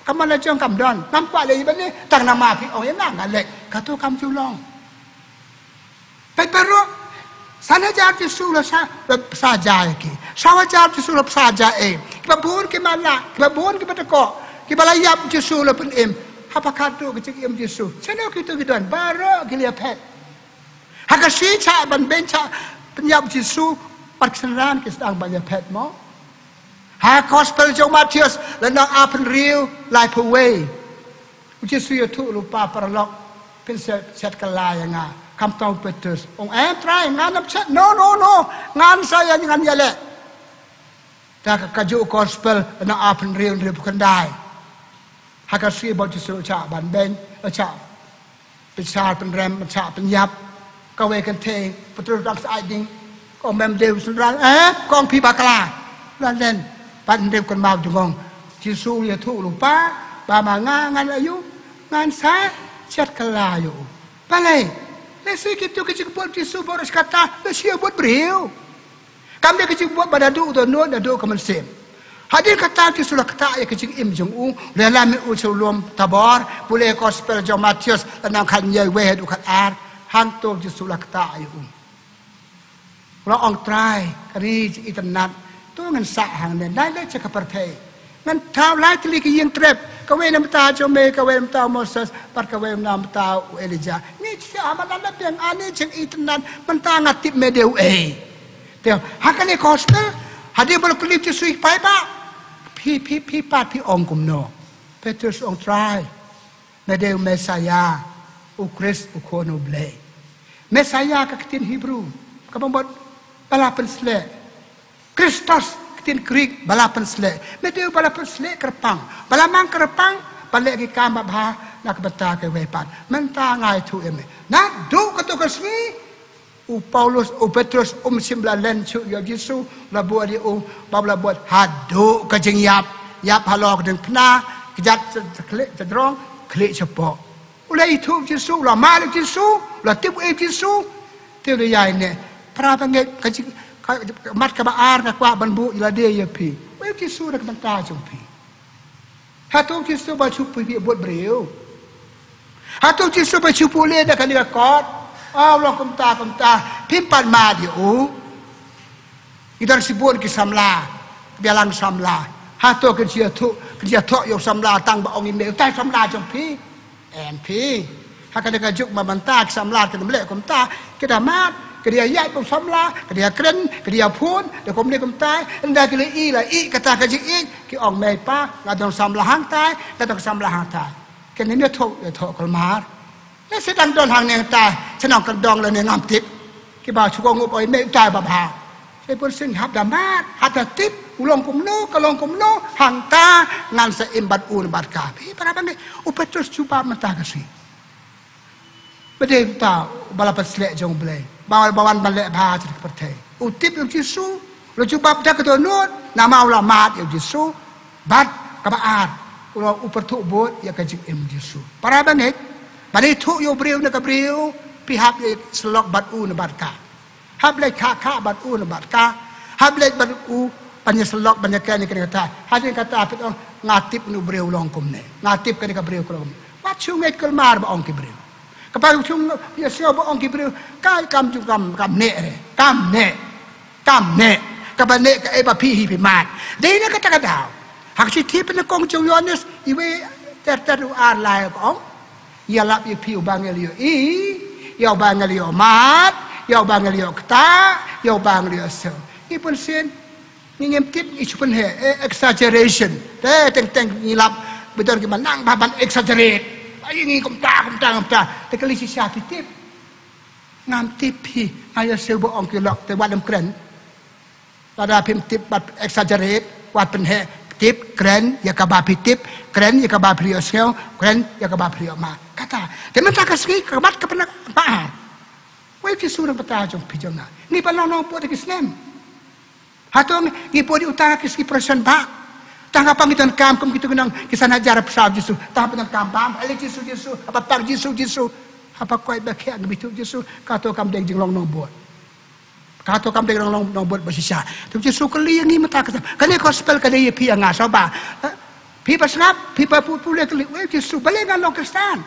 Ka mon la jong kam don. Ngam kwah leh ïa mane. Tang namar phi ong ïa nga, nga leh. Kato kam ju long. Peit baroh. San hajar Jisu la sa, la sa ja ïa ki. Saw hajar Jisu la sa ja ïa ki. Kiba bun ki mala, kiba bun kiba dkoh, kiba la ïap Jisu la pynim. Haba khadduh ka jingim Jisu, shano kito ki don? Baroh ki la ïaphet. Ha ka sngi shah ban beiñ, shah pynïap Jisu, bad ki synran ki sdang ban ïaphet mo. Ha Gospel jong Mathaios, lynnong arphew hynriew, laiphew wei. U Jisu u ïathuh lypa, "Paralok, phin shet, shet kylla ïa nga." Khamtam u Petrus, ong, "Em Trai, ngan ym shet. No, no, no. Ngan sa ïa, ngan ïaleh." Da ka, kajuh Gospel, lynnong arphew hynriew, hynriewphew khyndai. Ha ka sngi ba u Jisu u shah ban beiñ, u shah pynshar pynrem, u shah pynïap, kawei kynthei, Petrus dang sa ai ding. Ka ong, "Mem dei u synran, eh, ka ong phi bakla." La len, bad hynriew kynmaw jingong. Jisu u ïathuh lypa, ba ma nga ngan ïa u, ngan sa shet kylla ïa u. Balei? Lehse kito ki jingbud Jisu baroh shi katta la shibun briew. Kam dei ka jingbud ba naduh u dohnud, naduh ka mynsiem. Hadien kata u Jisu u la ktah ïa ka jingim jong u, u la ïalam ïa u sha u lum Tabor, pule Gospel jong Mathaios, lynnong khathynñiew, wei haduh khatar, hangto u Jisu u la ktah ïa u. U la ong, "Trai, kane jingitynnad, to ngin sah hangne, nai leit sha ka pyrthei. Ngan thaw lai tylli ki ïing trep, kawei na bynta jong me, kawei na bynta u Moses, bad kawei na bynta u Elijah. Ngi Ïa, man la biang ani jing itynnad, mynta nga tip me dei uei. Te ha kane ka gospel, hadien ba la kylli Jisu ïa ki paidbah, phi, phi, phi pat phi ong kumno? Petrus ong, Trai, me dei u Messaïah, u Khrist, u Khun u Blei. Messaïah ka ktien Hebru, kaba mut ba la pynsleh. Christos, ktien Greek, ba la pynsleh. Me dei uba la pynsleh kyrpang, ba la mang kyrpang ban leh ki kam babha na ka bynta kiwei pat. Mynta nga ïathuh ïa me, naduh kato ka sngi, u Paulus, u Petrus, um shym la len shuh ïa u Jisu, la bud ïa u, ba la bud haduh ka jingïap, ïap halor ka diengphna, kjat sha, sha khlieh, sha jrong, khlieh shapoh. U la ithuh ïa u Jisu, u la mad ïa u Jisu, u la tip ïa u Jisu. Te u la ïaineh. Para bangeit, ka jing, ka, ka mat kaba ar nga kwah ban buh ïalade ïa phi. Uei u Jisu na ka bynta jong phi? Hato u Jisu ba shu pynbud briew? Hato u Jisu ba shu pule da kane ka kot? Oh, u long kumta kumta. Phim pat mad ïa u. Ngi don shibun ki samla, ki balang samla. Hato kin sa ïathuh, kin sa ïathuh ïa u samla tang ba ong ïa me, utai samla jong phi? Em phi. Ha kane ka juk mynta ki samla kin ym leh kumta, ki da mad, ki da ïaid bad u samla, ki da ïakren, ki da ïaphone, da kumne kumtai, ynda ki la ïohi, la ïohi kata ka jingïeit, ki ong, mei pa, nga don samla hangtai, nga don samla hangtai. Kane ym ïathuh, ïathuh kulmar. Lehse dang don hangne hangta, shnong kyndong lane ngam tip. Kiba shu kohnguh oi, mei utai babha. Sa bun sien hap da mad, hap da tip, u long kumno, ka long kumno, hangta ngan sa im bad u ne bad ka. Phi para bangeit, u Petrus jubab mynta ka sngi. Ba dei uta uba la pynsleh jong u Blei, ba, ba wan ban leh bha sha ka pyrthei. U tip ïa u Jisu, u la jubab da ka dohnud, namar u la mad ïa u Jisu. Bad kaba ar, u la, u pyrthuh bud ïa ka jingim u Jisu. Para bangeit, ban ithuh ïa u briew ne ka briew, phi hap ïasyllok bad u ne bad ka. Hap leit khah khah bad u ne bad ka. Hap leit bad u ban ïasyllok, ban ïakren ïa kane kata. Hadien kata phi ong, nga tip une u briew u long kumne. Nga tip kane ka briew ka long kumne. Wat shu ngeit kulmar ba ong ki briew. Kaba shu ïa sngewbha ong ki briew, ka kam jong, kam, kam neh re. Kam neh. Kam neh. Kaba neh kaei ba phi hi phi mad. Dei na kata ka daw, ha ka shithi pyndonkam jong u Ïoannis, iwei ter ter, u ar lai ka ong, ïalap ïa phi uba ngi la ïohi, ïa uba ngi la ïohmad, ïa uba ngi la ïohktah, ïa uba ngi la ïohsngew. Ngi bun sien, ngi ngim tip, ngi shu pynheh, eh, exaggeration. Te teng teng ngi lap, ba don ki ba nang ba ban exaggerate. Ai ngi kumta, kumta, kumta. Te kylli shisha phi tip. Ngam tip phi, nga ïohsngew ba ong ki lok te wat ym kren. Lada phim tip bad exaggerate, wat pynheh, tip, kren ïa kaba phi tip, kren ïa kaba phi ïohsngew, kren ïa kaba phi ïohmad. Kata. Te mynta ka sngi ka mat ka pynah ba ar. Wei ki sur bata jong phi jong nga. Ngi ba long nongbud ki snem. Hato ngi bud ïa uta ki sngi Protestant ba. Tang haba ngi donkam kum kito ki nong, ki san hajar pyrshah Jisu. Tang haba donkam bam, ale Jisu, Jisu, haba pang Jisu, Jisu. Haba koit ba khia ngi bithu Jisu, kato kam dei jinglong nongbud. Kato kam dei jinglong nongbud ba shisha. Te Jisu kylli ïa ngi mynta kata. Kane gospel ka dei ïa phi ïa nga shuwa ba. Eh? Phi ba sngap, phi ba pu-, pule kylli, wei Jisu, balei ngan long Khristan?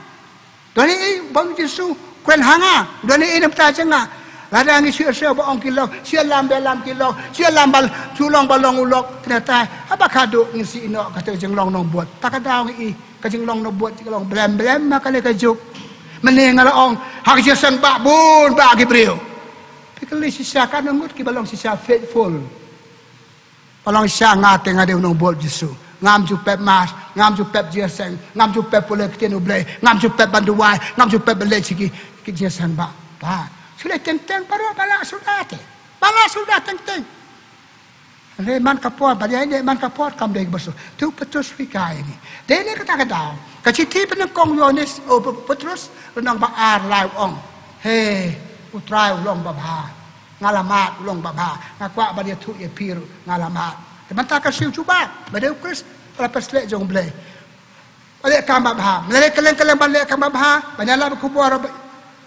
Don ei ei ba ong Jisu, kren ha nga, don ei ei na bynta jong nga. Lada ngi shu ïohsngew ba ong ki lok, shu ïalam ba ïalam ki lok, shu ïalam ba, shu long ba long u lok, kane tai, haba khadduh ngin sa ïeh noh kata ka jinglong nongbud. Ta ka daw ngi i, ka jinglong nongbud, jinglong blem blem ma kane ka juk. Mynne nga la ong, ha ka jingïaseng ba bun ba ki briew. Phi kylli shisha katno ngut kiba long shisha faithful. Ba long shisha nga te nga dei u nongbud Jisu. Ngam ju pep mass, ngam ju pep jingïaseng, ngam ju pep pule ktien U Blei, ngam ju pep ban duwai, ngam ju pep ban leit sha ki, ki jingïaseng ba. Ba. Shu leit teng teng baroh ba lah suda te. Ba lah suda teng teng. Hynrei man ka por, ba ïaineh man ka por kam dei kaba shu. Te u Petrus u hikai ïa ngi. Dei ne kata ka daw. Ka shithi pyndonkam u Ïoannis, u P-, Petrus, lynnong ba ar lai u ong. He, u Trai u long babha. Nga la mad, u long babha. Nga kwah ban ïathuh ïa phi ruh, nga la mad. Te mynta ka sngi u jubab, ba dei u Khrist, ba la pynsleh jong U Blei. Ban leh kam babha. Mynta leh kylleng kylleng ban leh kam babha. Ban ïalap ïa ka khubor ba,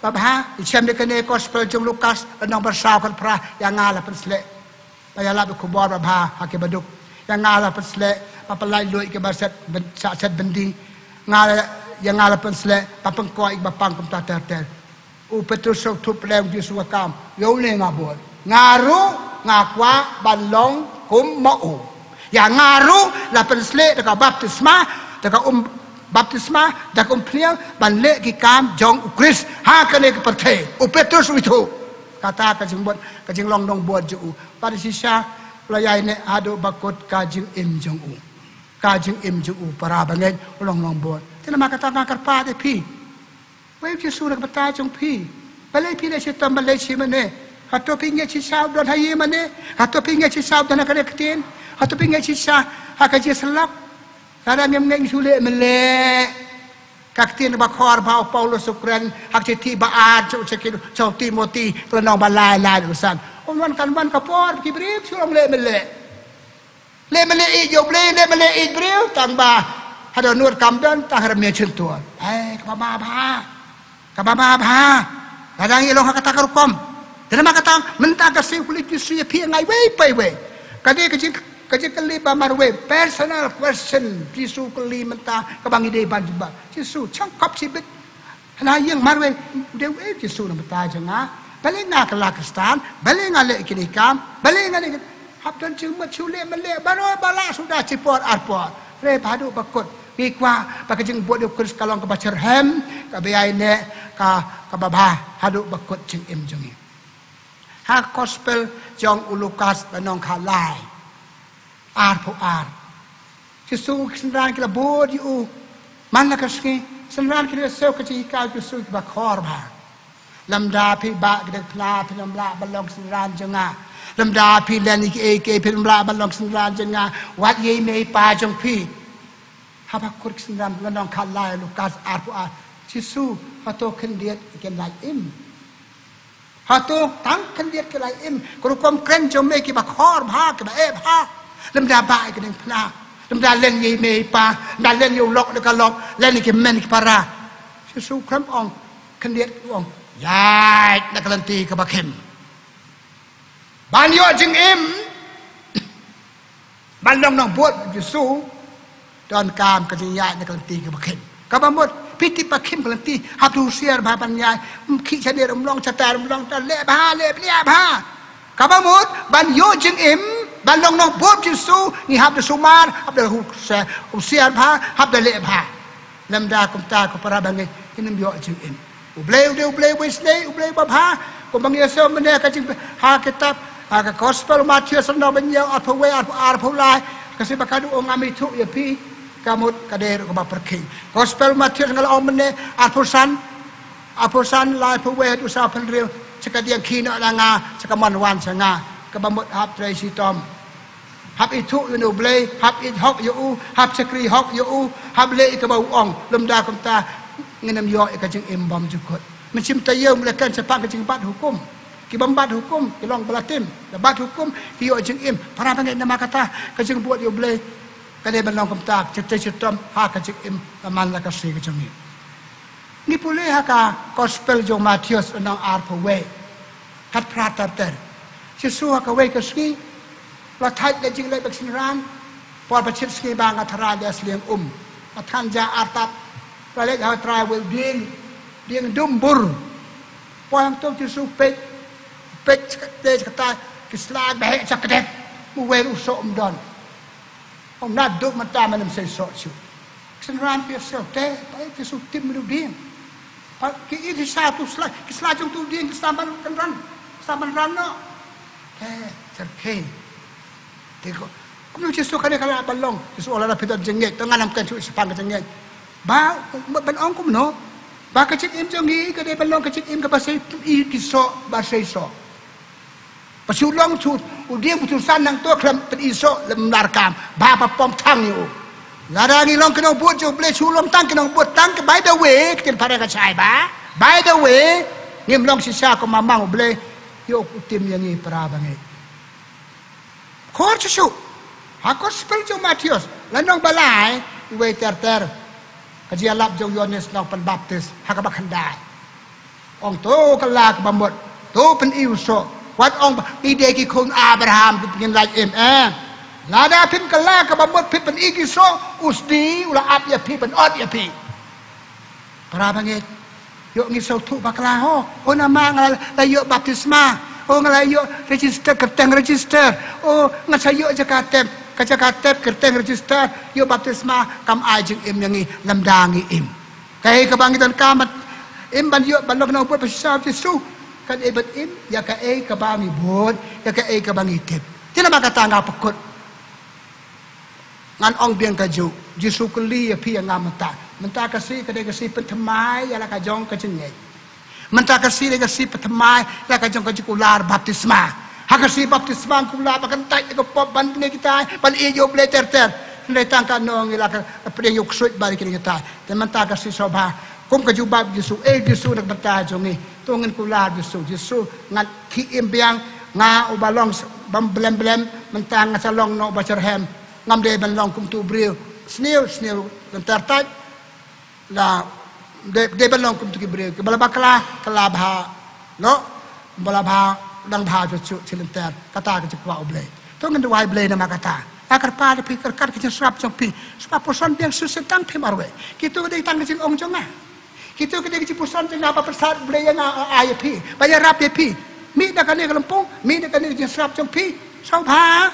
babha. Ngi shem da kane ka gospel jong u Lukas, lynnong ba saw khatphra, ïa nga la pynsleh. Ban ïalap ïa ka khubor babha ha ki baduk. Ïa nga la pynsleh, ba pynlait luid ki ba shet byn-, shet, shet byndi. Nga la, ïa nga la pynsleh, ba pynkoit ki ba pang kumta ter ter. U Petrus u sngewthuh pdeng u Jisu ka kam. Ïa une nga bud. Nga ruh, nga kwah ban long kum ma u. Ïa nga ruh, la pynsleh da ka baptisma, da ka um, Baptisma da ka umphniang ban leh ki kam jong u Khrist ha kane ka pyrthei. U Petrus u ithuh. Kata ka jingbud, ka jinglong nongbud jong u. Bad shisha u la ïaineh haduh ba kut ka jingim jong u. Ka jingim jong u, para bangeit, u long nongbud. Te namar kata nga kyrpad ïa phi. Wei u Jisu na ka bynta jong phi. Balei phi leh shitom, balei shi mane? Hato phi ngeit shisha u don ha ïing mane? Hato phi ngeit shisha u don ha kane ka ktien? Hato phi ngeit shisha ha ka jingsyllok? Lada ngim ngeit, ngi shu leh mleh. Ka ktien ba khor ba u Paulus u kren ha ka shithi ba ar jong u Timothi, ka lynnong ba lai, lai dkhot san. Ym wan kan wan ka por ba ki briew shu long leh mleh. Leh mleh ïeit ïa U Blei, leh mleh ïeit briew, tang ba haduh nud kam don, tang haduh mih shyntur. Hei, kaba ma bha. Kaba ma bha. Lada ngi long ha kata ka rukom. Te namar kata mynta ka sngi U Blei u kylli ïa phi nga iwei pa iwei. Ka dei ka jing, ka jingkylli ba marwei, personal question Jisu u kylli mynta kaba ngi dei ban jubab. Jisu, shong khop shibit. Hana ïing marwei, u dei uei u Jisu na ka bynta jong nga? Balei nga kylla Khristan? Balei nga leh kine ki kam? Balei nga leh, hap don jingmut shu leh mleh baroh ba lah suda shi por ar por. Hynrei ba haduh ba kut ngi kwah ba ka jingbud ïa u Khrist ka long kaba shitrhem, kaba ïaineh, ka, kaba bha haduh ba kut jingim jong ngi. Ha ka Gospel jong u Lukas lynnong khatlai, arphew ar. Jisu, ki synran ki la bud ïa u man la ka sngi. Synran ki la sngewthuh ka jinghikai u Jisu kiba khor bha. Lymda phi bah ki diengphna, phin ym lah ban long ki synran jong nga. Lymda phi len ïa kiei kiei, phin ym lah ban long ki synran jong nga. Wat ïa i mei i pa jong phi. Haba kut ki synran, lynnong khatlai Lukas arphew ar. Jisu, hato khyndiat kim lait im? Hato tang khyndiat ki lait im? Ka rukom kren jong me kiba khor bha, kiba eh bha. Lymda bah ïa ka diengphna, lymda len ïa i mei i pa, lymda len ïa u lok da ka lok, len ïa ki hynmen ki para. Jisu khlem ong khyndiat, u ong ïaid na ka lynti kaba khim. Ban ïoh jingim, ban long nongbud Jisu, donkam ka jingïaid na ka lynti kaba khim. Kaba mut, phi tip ba khim ka lynti, hap da husiar bha ban ïaid. Ym khih sha ner, ym long shatai, ym long shatai, leh bha, leh bniah bha. Kaba mut, ban ïoh jingim, ban long nongbud Jisu, ngi hap da sumar, hap da husiar, husiar bha, hap da leh bha. Lymda kumta ko para bangeit, ngin ym ïoh jingim. U Blei u dei U Blei uba isynei, U Blei uba bha. Kumba ngi ïohsngew mynne ha ka jing, ha ka kitab, ha ka Gospel u Mathaios lynnong ba hynñiew, arphew wei, arphew, arphew lai. Ka sngi ba khatduh u ong ngam ithuh ïa phi. Ka mut ka dei ruh kaba pyrkhing. Gospel u Mathaios nga la ong mynne, arphew san, arphew san, laiphew wei haduh sawphew hynriew. Sha ka diang khie noh na nga, sha ka mon wan sha nga. Kaba mut hap trei shitom. Hap ithuh ïa une U Blei, hap ïeit hok ïa u, hap shakri hok ïa u, hap leh ïa kaba u ong. Lymda kumta ngin ym ïoh ïa ka jingim bymjukut. Mynsiem taïew, mlei kan shaphang ka jingbat hukum. Ki bym bat hukum ki long ba la tim. La bat hukum ki ïoh jingim. Para bangeit, namar kata ka jingbud ïa U Blei ka dei ban long kumta, ka trei shitom ha ka jingim man la ka sngi ka jong ngi. Ngi pule ha ka Gospel jong u Mathaios lynnong arphew wei. Khatphra ter ter. Jisu ha kawei ka sngi u la thait da jingleit bad ki synran. Por ba shit sngi ba nga tharai da sliang um. Nga than ja artat. U la leit ha u trai uwei u dieng. Dieng dum bur. Por hangto Jisu peit. Peit sha kata, sha kata ki sla ba heh sha kdep. Uwei ruh soh um don. Ong naduh mynta men ym sei soh shuh. Ki synran ki ïohsngew te, pa ki shu tim ïa u dieng. Pa ki ïohi shisha tu sla, ki sla jong tu dieng ki sla ban kynran, sla ban ran noh. Te, syrkhei. Te ko, kumno Jisu kane ka lah ban long? Jisu ong lada phi don jingngeit, to ngan ym kren shuh shaphang ka jingngeit. Ba, ban ong kumno? Ba ka jingim jong ngi ka dei ban long ka jingim kaba sei, i ki soh, ba sei soh. Ba shu long shu, u dieng ba shu san nangto khlem pyni soh lem lar kam. Ba ba pom thang ïa u. Lada ngi long ki nongbud jong u Blei shu long tang ki nongbud tang ki by the way, ktien phareng ka shai ba. By the way, ngim long shisha kum ma mang u Blei. Ïoh u tim ïa ngi para bangeit. Khor shu shu. Ha Gospel jong u Mathaios, lynnong ba lai, uwei ter ter. Ka jingïalap jong u Ïoannis Nongpynbaptis, ha kaba khyndai. Ong to kylla kaba mut, to pyni u soh. Wat ong ba ngi dei ki khun Abraham, ki ngin lait im, eh. Lada phim kylla kaba mut, phim pyni ki soh, u sdie u la ap ïa phi, pynot ïa phi. Para bangeit, ïoh ngi sngewthuh bakla ho. O namar nga la ïoh baptisma. O nga la ïoh register, kyrteng register. O nga sa ïoh jaka tem. Ka jaka tep kyrteng register ïoh baptisma kam ai jingim ïa ngi lymda ngi im. Kaei kaba ngi donkam im ban ïoh ban long nongbud ba shisha Jisu. Kaei ban im ïa kaei kaba ngi bud, ïa kaei kaba ngi tip. Te namar kata nga pynkut. Ngan ong biang kajuh, Jisu kylli ïa phi ïa nga mynta. Mynta ka sngi ka dei ka sngi pynthymmai ïa la ka jong ka jingngeit. Mynta ka sngi dei ka sngi pynthymmai ïa la ka jong ka jingkular baptisma. Ha ka sngi baptisma nga kular ba kan tait ïa ka pop ban bniah kitai, ban ïeit ïa U Blei ter ter. Hynrei tang katno ngi la ka pdiang ïa u ksuid bad ïa kine kitai. Te mynta ka sngi sngewbha kum ka jubab Jisu, eh Jisu na ka bynta jong ngi. To ngin kular Jisu, Jisu ngan khie im biang, nga uba long s-, bym blem blem, mynta nga sa long noh uba shitrhem. Ngam dei ban long kum uto u briew. Sniew, sniew lynter tait. La dei, dei ban long kum uto ki briew kiba la bakla, kylla bha noh, ba la bha, dang bha shuh shuh shi lynter. Kata ka jingkwah U Blei. To ngin duwai Blei namar kata. Nga kyrpad ïa phi, ryngkat ka jingsngap jong phi, sngap puson biang shisien tang phi marwei. Kito ka dei tang ka jingong jong nga. Kito ka dei ka jingpuson jong nga ba pynsad Blei ïa nga, ai ïa phi, ba ïarap ïa phi. Mih na kane ka lympung, mih na kane ka jingsngap jong phi. Sngewbha.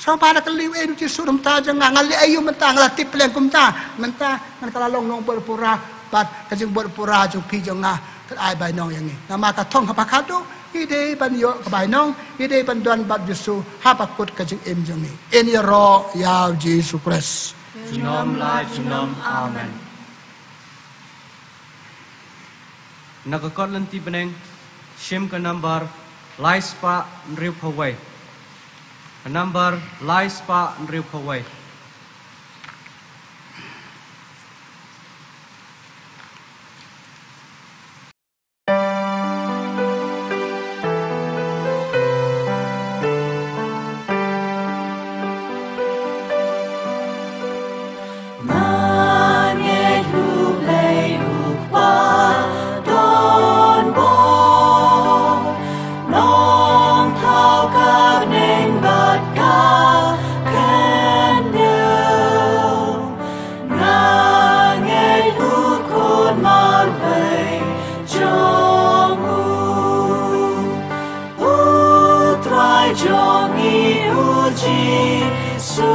Sngewbha da kylli ïa U Jisu na ka bynta jong nga, nga leh aïu mynta, nga la tip pleng kumta. Mynta ngan kylla long nongbud pura bad ka jingbud pura jong phi jong nga kan ai bainong ïa ngi. Namar ka thong haba khatduh ngi dei ban ïoh ka bainong, ngi dei ban don bad Jisu haba kut ka jingim jong ngi. Yn ïaroh ïa U Jisu Khrist. Junom la junom. Amen. Na ka kot lynti bneng, shim ka nambar lai spah hynriewphew wei. Ka nambar lai spah hynriewphew wei. Ngan ngeit U Blei U Kpa don bor, nongthaw ka bneng bad ka khyndew. Nga ngeit U Khun marwei jong u, U Trai jong ngi U Jisu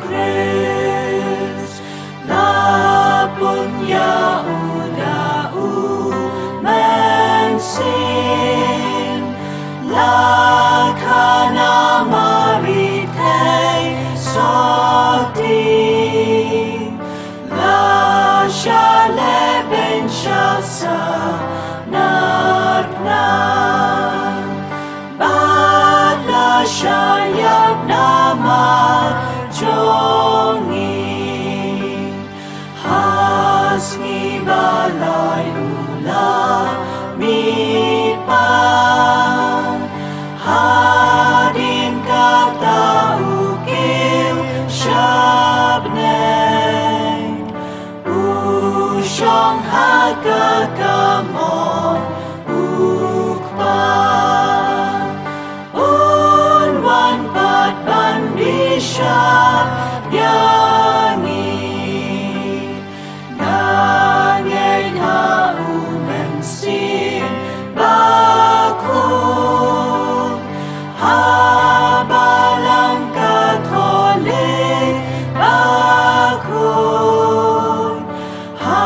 Khrist. La pun ïa u da u mynsiem, la khan ha Mari thei sotti, la shah lehbeiñ sha sanar knar, bad la shah ïap namar jong ngi. Ha sngi ba lai u la mih pat, hadien kata u kiew sha bneng. U shong ha ka kamon U Kpa. Un wan pat ban bishar ïa ngi. Nga ngeit ha U Mynsiem Bakhuid, ha Balang Katholik Bakhuid, ha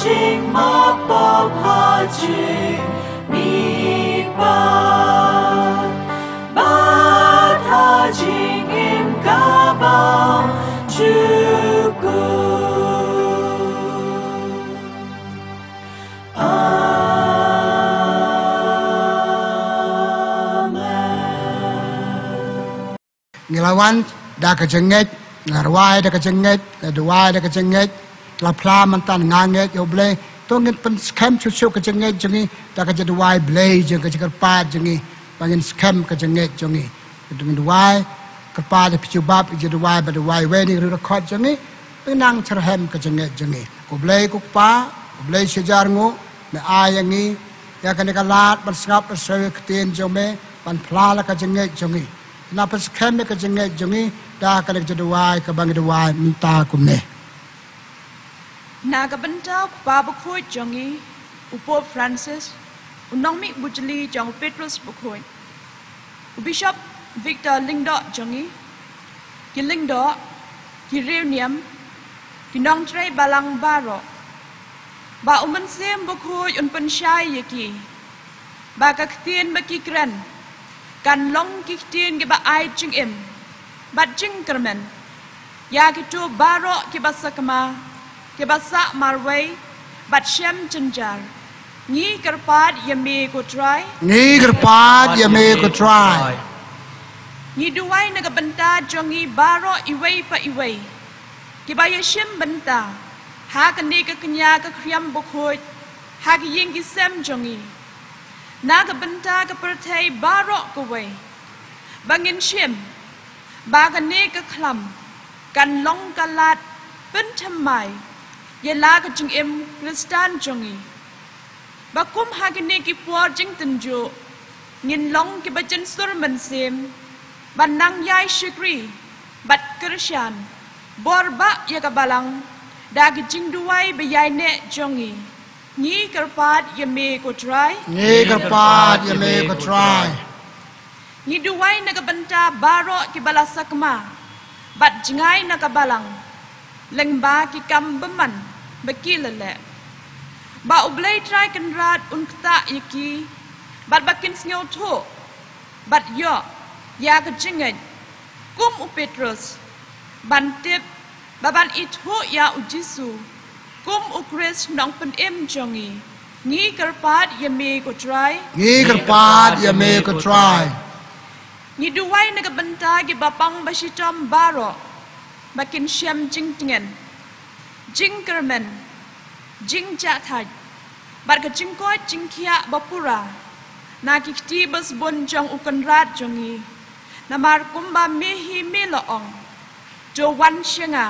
jingmap pop, ha jingmihpat, bad ha jingim ka bymjukut. Amen. Ngi la wan da ka jingngeit, ngi la rwai da ka jingngeit, ngi la duwai da ka jingngeit, ngi la phla mynta nga ngeit ïa U Blei. To ngin pynskhem shuh shuh ka jingngeit jong ngi da ka jingduwai Blei jong ngi, ka jingkyrpad jong ngi, ba ngin skhem ka jingngeit jong ngi. Ngin duwai, kyrpad ïa phi jubab ïa ka jingduwai ba duwai wei na ki riewdkhot jong ngi. Nang shitrhem ka jingngeit jong ngi. Ko Blei ko Kpa, ko Blei shi hajar nguh, me ai ïa ngi ïa kane ka lad ban sngap ban sngewthuh ïa ka ktien jong me, ban phla la ka jingngeit jong ngi. Nang pynskhem ïa ka jingngeit jong ngi da kane ka jingduwai kaba ngi duwai mynta kumne. Na ka bynta u Kpa Bakhuid jong ngi, u Pope Francis, u nongmih bujli jong u Petrus Bakhuid, u Bishop Victor Lyngdoh jong ngi, Ki lyngdoh, ki riewniam, ki nongtrei balang baroh, ba u Mynsiem Bakhuid un pynshai ïa ki, ba ka ktien ba ki kren kan long ki ktien kiba ai jingim bad jingkyrmen ïa kito baroh kiba sakma, kiba sah marwei bad shem jynjar. Ngi kyrpad ïa me ko Trai. Ngi kyrpad ïa me ko Trai. Ngi duwai na ka bynta jong ngi baroh iwei pa iwei kiba ïashim bynta ha kane ka kñia ka khriam bakhuid ha ki ïing ki sem jong ngi, na ka bynta ka pyrthei baroh kawei, ba ngin shim ba kane ka khlam kan long ka lad pynthymmai ïa la ka jingim Khristan jong ngi, ba kum ha kine ki por jingtynjuh ngin long kiba jynsur mynsiem, ban nang ïai shakri bad kyrshan bor bah ïa ka balang da ki jingduwai ba ïaineh jong ngi. Ngi kyrpad ïa me ko Trai. Ngi kyrpad ïa me ko Trai. Ngi duwai na ka bynta baroh kiba la sakma bad jngai na ka balang lyngba ki kam bymman ba ki la leh, ba U Blei Trai Kynrad un ktah ïa ki bad ba kin sngewthuh bad ïoh ïa ka jingngeit kum u Petros, ban tip ba ban ithuh ïa u Jisu kum u Khrist Nongpynim jong ngi. Ngi kyrpad ïa me ko Trai. Ngi kyrpad ïa me ko Trai. Ngi duwai na ka bynta kiba pang ba shitom baroh, ba kin shem jingtngen, jingkyrmen, jingjahthait bad ka jingkoit jingkhiah ba pura na ki kti ba sbun jong u Kynrad jong ngi. Namar kumba me hi me la ong, to wan sha nga,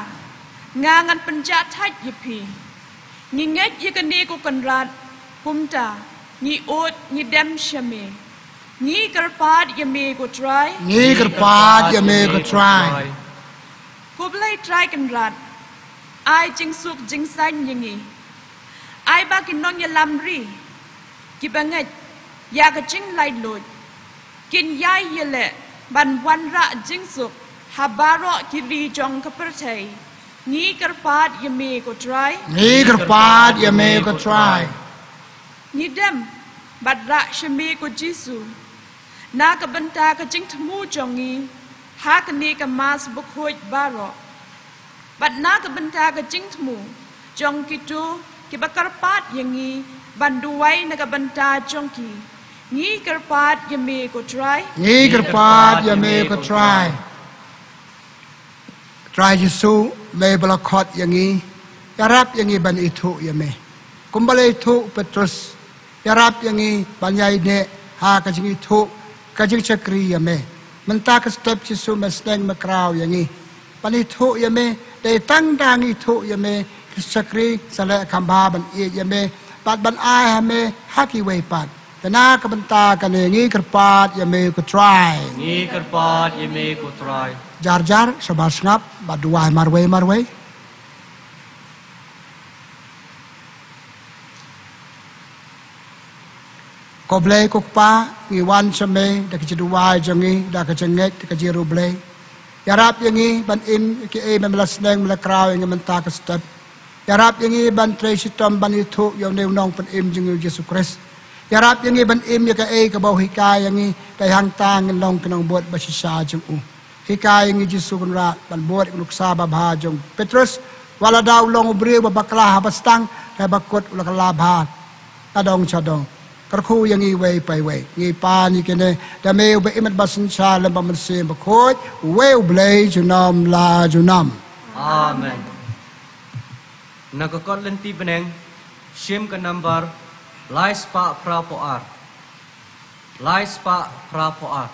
nga ngan pynjahthait ïa phi. Ngi ngeit ïa kane ko Kynrad, kumta ngi ud ngi dem sha me. Ngi kyrpad ïa me ko Trai. Ngi kyrpad ïa me ko Trai. Ko Blei Trai Kynrad, ai jingsuk jingsaiñ ïa ngi. Ai ba ki nongïalam ri kiba ngeit ïa ka jinglaitluid kin ïai ïaleh ban wanrah jingsuk ha baroh ki ri jong ka pyrthei. Ngi kyrpad ïa me ko Trai. Ngi kyrpad ïa me ko Trai. Ngi dem bad rah sha me ko Jisu na ka bynta ka jingthmu jong ngi ha kane ka Mass bakhuid baroh, bad na ka bynta ka jingthmu jong kito kiba kyrpad ïa ngi ban duwai na ka bynta jong ki. Ngi kyrpad ïa me ko Trai. Ngi kyrpad ïa me ko Trai. Trai Jisu, me ba la khot ïa ngi, ïarap ïa ngi ban ithuh ïa me kumba la ithuh u Petros. Ïarap ïa ngi ban ïaineh ha ka jingithuh, ka jingshakri ïa me. Mynta ka step Jisu me sneng me kraw ïa ngi ban ithuh ïa me. Dei tang da ngi ithuh ïa me, ka shakri sa leh kham bha ban ïeit ïa me bad ban ai ha me ha kiwei pat. Te na ka bynta kane ngi kyrpad ïa me ko Trai. Ngi kyrpad ïa me ko Trai. Jar jar, sngap bad duwai marwei marwei. Ko Blei ko Kpa, ngi wan sha me da ka jingduwai jong ngi, da ka jingngeit, da ka jingïaroh Blei. Ïarap ïa ngi ban im ïa kiei me la sneng me la kraw ïa ngi mynta ka step. Ïarap ïa ngi ban trei shitom ban ithuh ïa une u Nongpynim jong ngi u Jisu Khrist. Ïarap ïa ngi ban im ïa kaei kaba u hikai ïa ngi, dei hangta ngin long ki nongbud ba shisha jong u. Hikai ïa ngi Jisu Kynrad ban bud ïa ka nuksa babha jong u Petros, wat la da u long u briew ba bakla ha ba stang, ha ba kut u la kylla bha na dong sha dong. Kyrkhu ïa ngi iwei pa iwei. Ngi pan ïa kine da me uba im bad ba synshar lem bad u Mynsiem Bakhuid, uwei u Blei junom la junom. Amen. Na ka kot lynti bneng, shim ka nambar lai spah phra phew ar. Lai spah phra phew ar.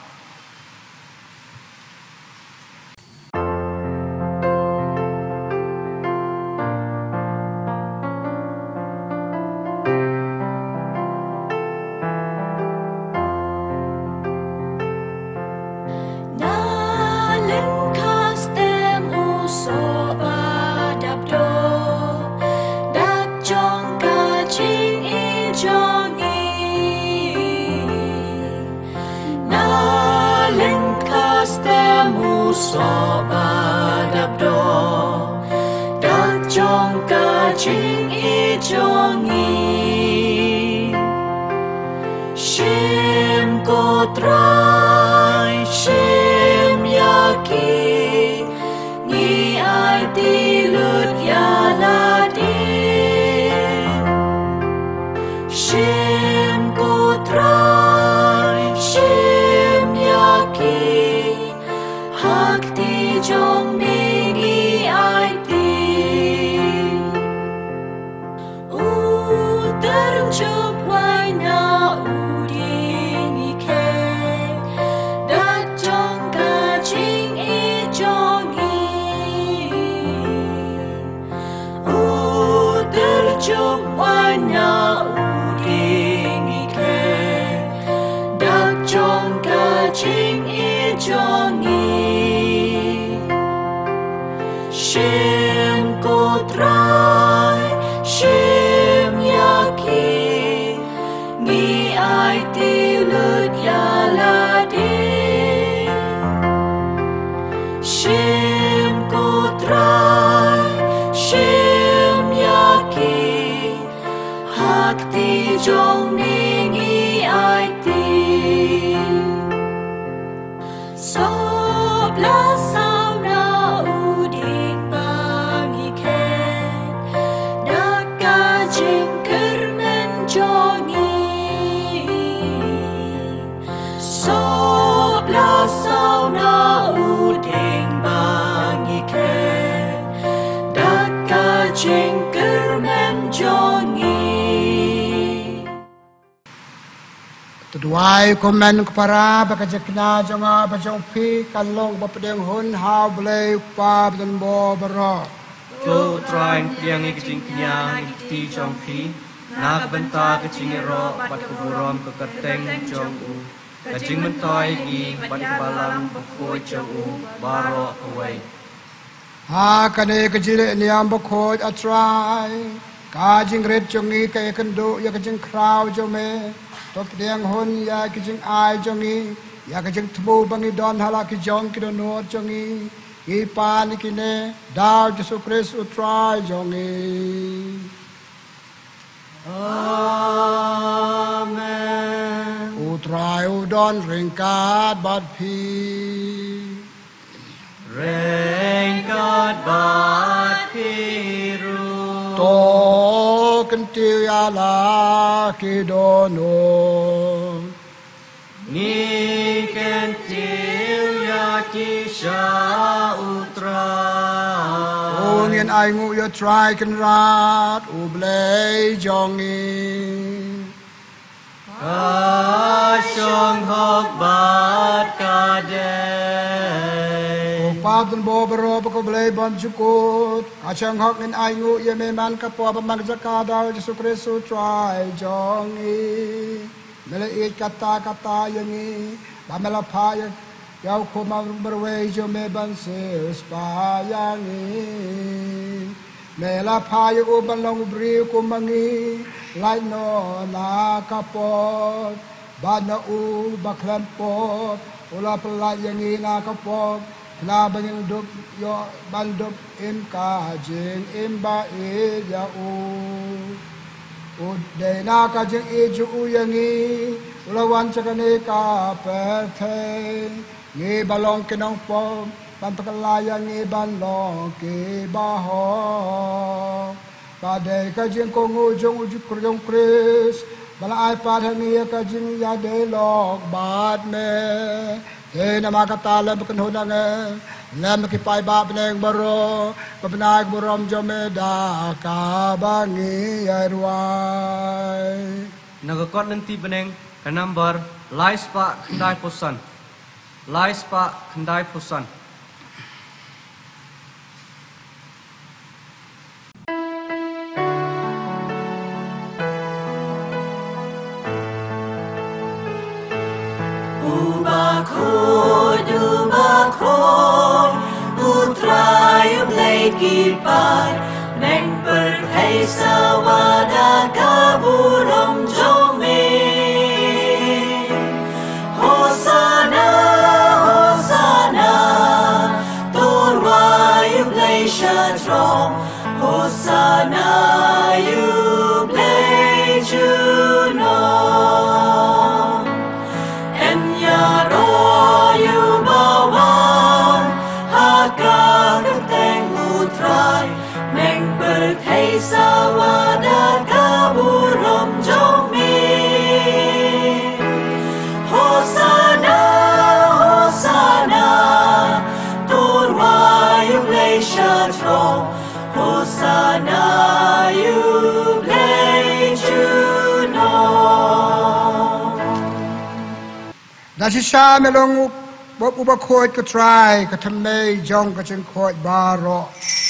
Na lyngkha stem u soh ba dap doh, dak jong ka jingim jong ngi. Na lyngkha stem u Soh ba dap doh dak jong ka jingïeit jong ngi. Shim ko Trai, shim ïa ki, ngi aiti lut ïa lade. Shim ko Trai, shim ïa ki, ha kti jong me ngi aiti. U tyrjup wai na u dieng ngi kheiñ dak jong ka jingïeit jong ngi. U tyrjup wai na u dieng ngi kheiñ dak jong ka jingïeit jong ngi. Shim ko Trai, shim ïa ki, ngi aiti lut ïa lade. Shim ko Trai, shim ïa ki, ha kti jong me ngi aiti. Soh bla saw na u dieng ba ngi kheiñ dak ka jingkyrmen jong ngi. Soh bla saw na u dieng ba ngi kheiñ dak ka jingkyrmen jong ngi. Te duwai kumne ko para, ba ka jingkñia jong nga bad jong phi kan long ba pdiang hun ha U Blei U Kpa Bahdonbor baroh. To U Trai, pdiang ïa ka jingkñia ha ki kti jong phi na ka bynta ka jingïaroh bad ka burom ka kyrteng jong u, ka jingmyntoi ïa ngi bad ïa ka balang bakhuid jong u baroh kawei. Ha kane ka jingïaroh bakhuid, A Trai, ka jingrit jong ngi ka ïakynduh ïa ka jingkhraw jong me. To pdiang hun ïa ka jingai jong ngi, ïa ka jingthmu ba ngi don ha la ki jong ki dohnud jong ngi. Ngi pan ïa kine da U Jisu Khrist U Trai jong ngi. Amen. U Trai u don ryngkat bad phi. Ryngkat bad phi ruh. To kyntiew ïa la ki dohnud. Ngi kyntiew ïa ki sha U Trai. To ngin ainguh ïa U Trai Kynrad, U Blei jong ngi. Ka shong hok bad ka dei. Ko Kpa Bahdonbor baroh bad ko Blei Bymjukut, ka shong hok ngin ainguh ïa me man ka por bad man ka jaka da U Jisu Khrist U Trai jong ngi. Me la ïeit katta katta ïa ngi, ba me la phah ïa ïa u Khun marwei jong me ban siew spah ïa ngi. Me la phah ïa u ban long u briew kum ma ngi, lait noh na ka pop, bad na u ba khlem pop u la pyllait ïa ngi na ka pop, khnang ba ngin dup ïoh ban dup im ka jingim ba ïeit ïa u. U dei na ka jingïeit jong u ïa ngi u la wan sha kane ka pyrthei. Ngi ba long ki nongpop ban pynkylla ïa ngi ban long ki bahok. Ka dei ka jingkohnguh jong u Jisu Khrist ba la ai pat ha ngi ïa ka jingïadei lok bad me. Te namar kata lem bad kynhun jong ngi, lem bad ki paidbah bneng baroh, ka bnai ka burom jong me da kaba ngi ïa duwai. Na ka kot lynti bneng ka nambar lai spah khyndai phew san. Lai spah khyndai phew san. U Bakhuid, U Bakhuid, U Trai U Blei ki paid, neng pyrthei sawa da ka burom jong me. Hosana, Hosana, Shisha me long u, u bakhuid ko Trai, ka thymmei jong ka jingkhuid baroh.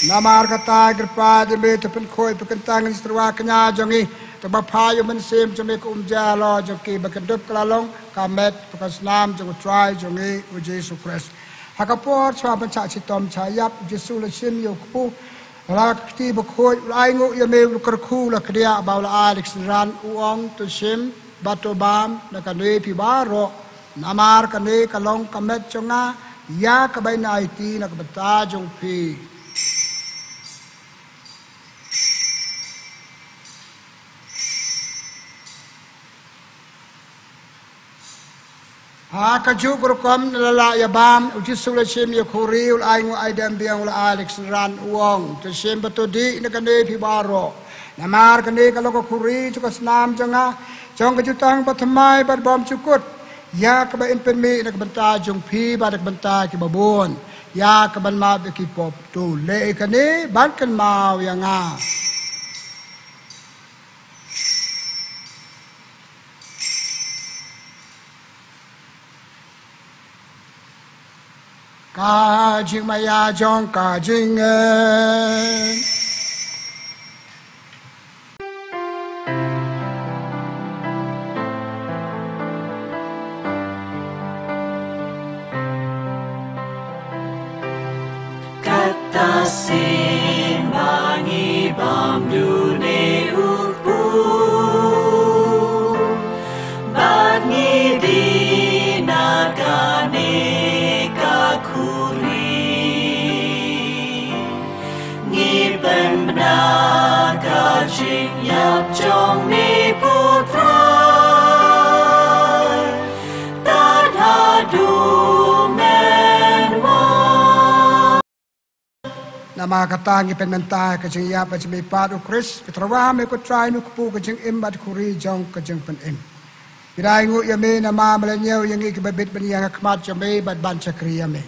Namar kata kyrpad ïa me, to pynkhuid pynkyntang ïa i tyrwa kñia jong ngi, to ba phah ïa u Mynsiem jong me ka umjaihalor jong ki, ba kin dup ka la long ka met bad ka snam jong u Trai jong ngi u Jisu Khrist. Ha ka por shuwa ban shah shitom shah ïap, u Jisu u la shim ïa u kpu, la ka kti bakhuid, u la ainguh ïa me, u la kyrkhu, u la kdiah bad u la ai da ka synran, u ong, to shim bad to bam na kane phi baroh, namar kane ka long ka met jong nga, ïa kaba in aiti na ka bynta jong phi. Ha kajuh ka rukom, na la lah ïa bam, u Jisu u la shim ïa u khuri, u la ainguh aidem biang, u la ai da ka synran, u ong, to shim bad to dih na kane phi baroh, namar kane ka long ka khuri jong ka snam jong nga, jong ka jutang bathymmai bad bymjukut, ïa kaba in pynmih na ka bynta jong phi bad na ka bynta kiba bun, ïa ka ban map ïa ki pop. To leh ïa kane ban kynmaw ïa nga. Ka jingmaïa jong ka jingngeit. Kata sien ba ngi bam dune u kpu, bad ngi dih na kane ka khuri. Ngi pynbna ka jingïap jong me ko Trai, tad haduh mynwan. Namar kata ngi pynmynta ka jingïap jong me pat u Khrist, phi tyrwa me ko Trai, me u kpu ka jingim bad khuri jong ka jingpynim. Ngi da ainguh ïa me namar me la ñiew ïa ngi kiba bit ban ïeng ha khmat jong me bad ban shakri ïa me.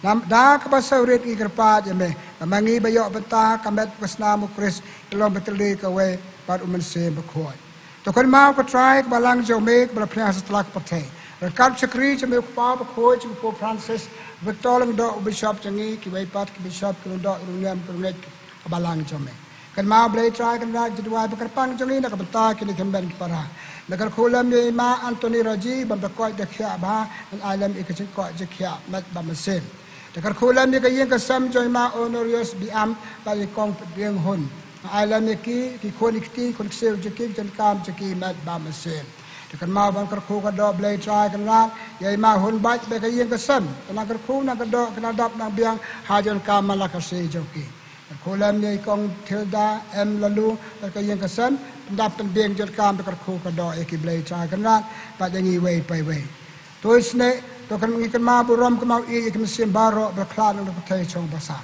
Nam da kaba sawrit ngi kyrpad ïa me, namar ngi ba ïoh bynta ka met ka snam u Khrist, ka long ba tylli kawei bad u Mynsiem Bakhuid. To kynmaw ko Trai ka balang jong me kaba la pynïaid satlak pyrthei. Ryngkat u shakri jong me u Kpa Bakhuid, jong u Pope Francis, Victor Lyngdoh u Bishop jong ngi, kiwei pat ki Bishop, ki Lyngdoh, ki Rangniam, ki Rangeit ka balang jong me. Kynmaw Blei Trai Kynrad, ki duwai ba kyrpang jong ngi na ka bynta kine ki hynmen ki para. Ngi kyrkhu lem ïa i Ma Anthony Raji, bym da koit da khiah bha, ngan ai lem ïa ka jingkoit jingkhiah met bad mynsiem. Te kyrkhu lem ïa ka ïing ka sem jong i Ma Honorius Biam bad i Kong Pdieng Hun. Nga ai lem ïa ki, ki khun ki kti, khun ksiew jong ki, ki donkam jong ki met bad mynsiem. Te kynmaw ban kyrkhu ka doh Blei Trai Kynrad ïa i Ma Hun Bait bad ka ïing ka sem. Te nang kyrkhu nang ka doh, ka nang dap nang biang ha jong ka man la ka sngi jong ki. Kyrkhu lem ïa i Kong Thilda M Laloo bad ka ïing ka sem, pyndap pynbiang jong ka, te kyrkhu ka doh ïa ki Blei Trai Kynrad bad ïa ngi iwei pa iwei. To isynei, to kan ngi kynmaw burom kynmaw ïeit ïa ki mynsiem baroh ba la khlad na ka pyrthei shong basa.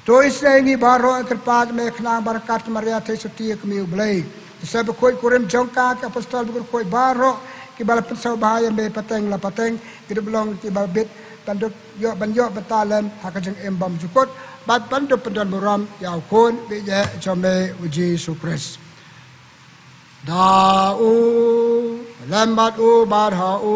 To isynei ngi baroh ngi kyrpad ïa me khnang ba ryngkat ki Maria Theisotti ïa ka kmie u Blei, ki Joseph bakhuid kurim jong ka, ki apostol bakhuid baroh kiba la pynsngewbha ïa me pateng la pateng, ki dup long kiba bit ban dup ïoh, ban ïoh bynta lem ha ka jingim bymjukut bad ban dup pyndon burom ïa u Khun baieit jong me u Jisu Khrist. Da u, lem bad u, bad ha u,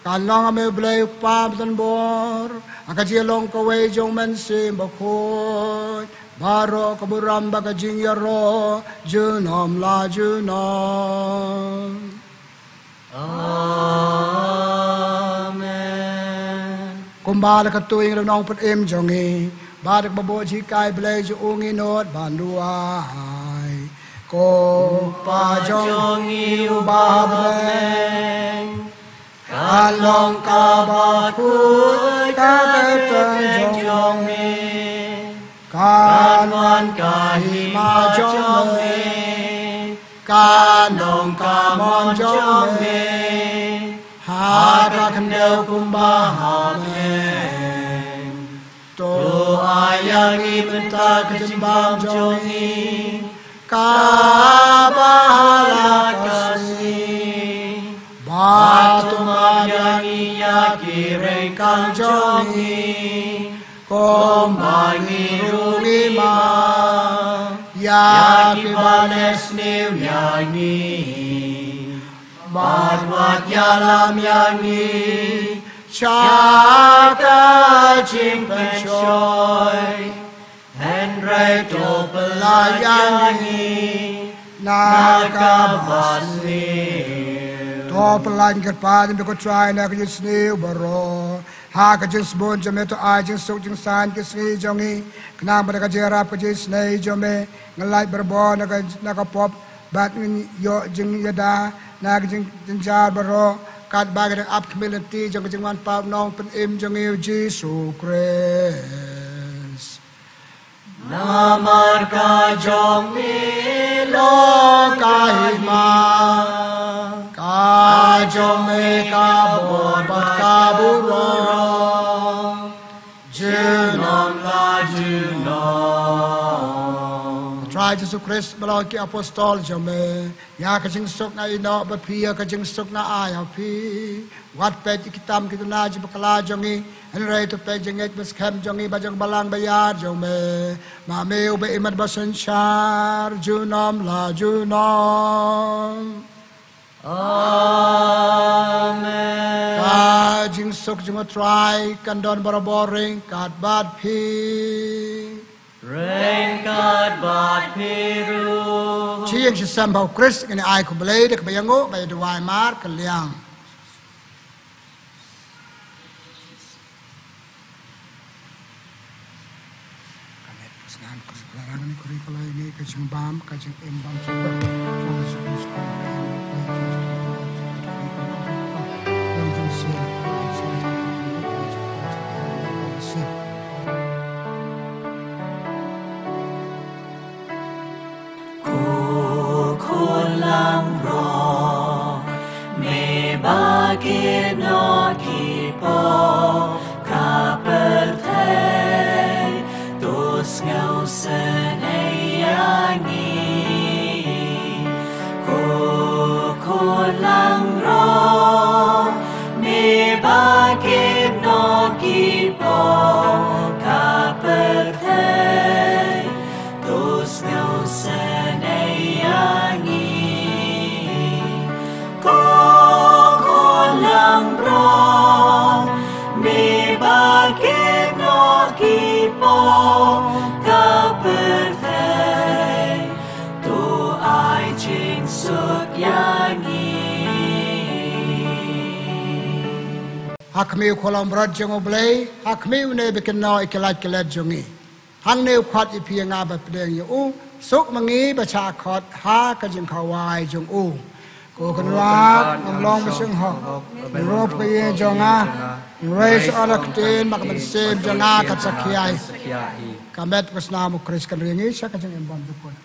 kan long ha me u Blei u Kpa badonbor, ha ka jinglong kawei jong u Mynsiem Bakhuid, baroh ka burom bad ka jingïaroh junom la junom. Amen. Kumba la kyntu ïa ngi da u Nongpynim jong ngi, bad da kaba buh jinghikai Blei jong u ngi nud ban duwai. Ko Pa jong ngi uba ha bneng, kan long kaba khuid ka kyrteng jong me. Kan wan ka hima jong me, kan long ka mon jong me, ha ka khyndew kumba ha bneng. To ai ïa ngi mynta ka jingbam jong ngi kaba ha la ka sngi. Bad to man ïa ngi ïa ki ryngkang jong ngi, kumba ngi ruh ngi man ïa kiba leh sniew ïa ngi. Bad wat ïalam ïa ngi sha ka jingpynshoi, hynrei to pyllait ïa ngi na ka basniew. To pyllait ïa ngi, Kpa, na ka basniew baroh, ha ka jingsbun jong me to ai jingsuk jingsaiñ ka sngi jong ngi, khnang ba da ka jingïarap ka jingisynei jong me, ngin lait barabor na ka, na ka pop, bad ngin ïoh jingïada na ka jingjynjar baroh, katba ngi dang ap khmih lynti jong ka jingwan pat u Nongpynim jong ngi, u Jisu Khrist. Namar ka jong me long ka hima, ka jong me ka bor bad ka burom, junom la junom. Trai Jisu Khrist, ba la ong ki apostol jong me, ïa ka jingsuk nga ai noh bad phi, ïa ka jingsuk nga ai ha phi. Wat peit ïa ki tam ki tnat jong bakla jong ngi, hynrei to peit ïa ka jingngeit bad skhem jong ngi bad jong ka balang baïar jong me. Ma me uba im bad ba synshar junom la junom. Amen. Ka jingsuk jong U Trai kan don barabor ryngkat bad phi. Ryngkat bad phi ruh. Shi ïing shi sem ha U Khrist ngin ai khublei da kaba ïanguh, ba ïa duwai markylliang. Ka jingbam, ka jingim bymjukut. Ko khun langbrot, me ba kit noh ki pop ka pyrthei, to sngewsynei ïa ngi. Ko khun langbrot, me ba kit noh ki pop ka pyrthei, to sngewsynei ïa ngi. Ko khun langbrot, me ba kit noh ki pop ka pyrthei, to ai jingsuk ïa ngi. Ha khmih u khun langbrot jong U Blei, ha khmih une ba kit noh ïa ki lait ki let jong ngi. Hangne u khot ïa phi ïa nga ba pdiang ïa u, suk ma ngi ba shah khot ha ka jingkhawai jong u. Ko Kynrad, ngam long ba sngewhok, hok ruh ka ïing jong nga, hynrei sa ong la ka ktien bad ka mynsiem jong nga kan sakhia hi. Ka met ka snam U Khrist kan ri ïa ngi sha ka jingim bymjukut.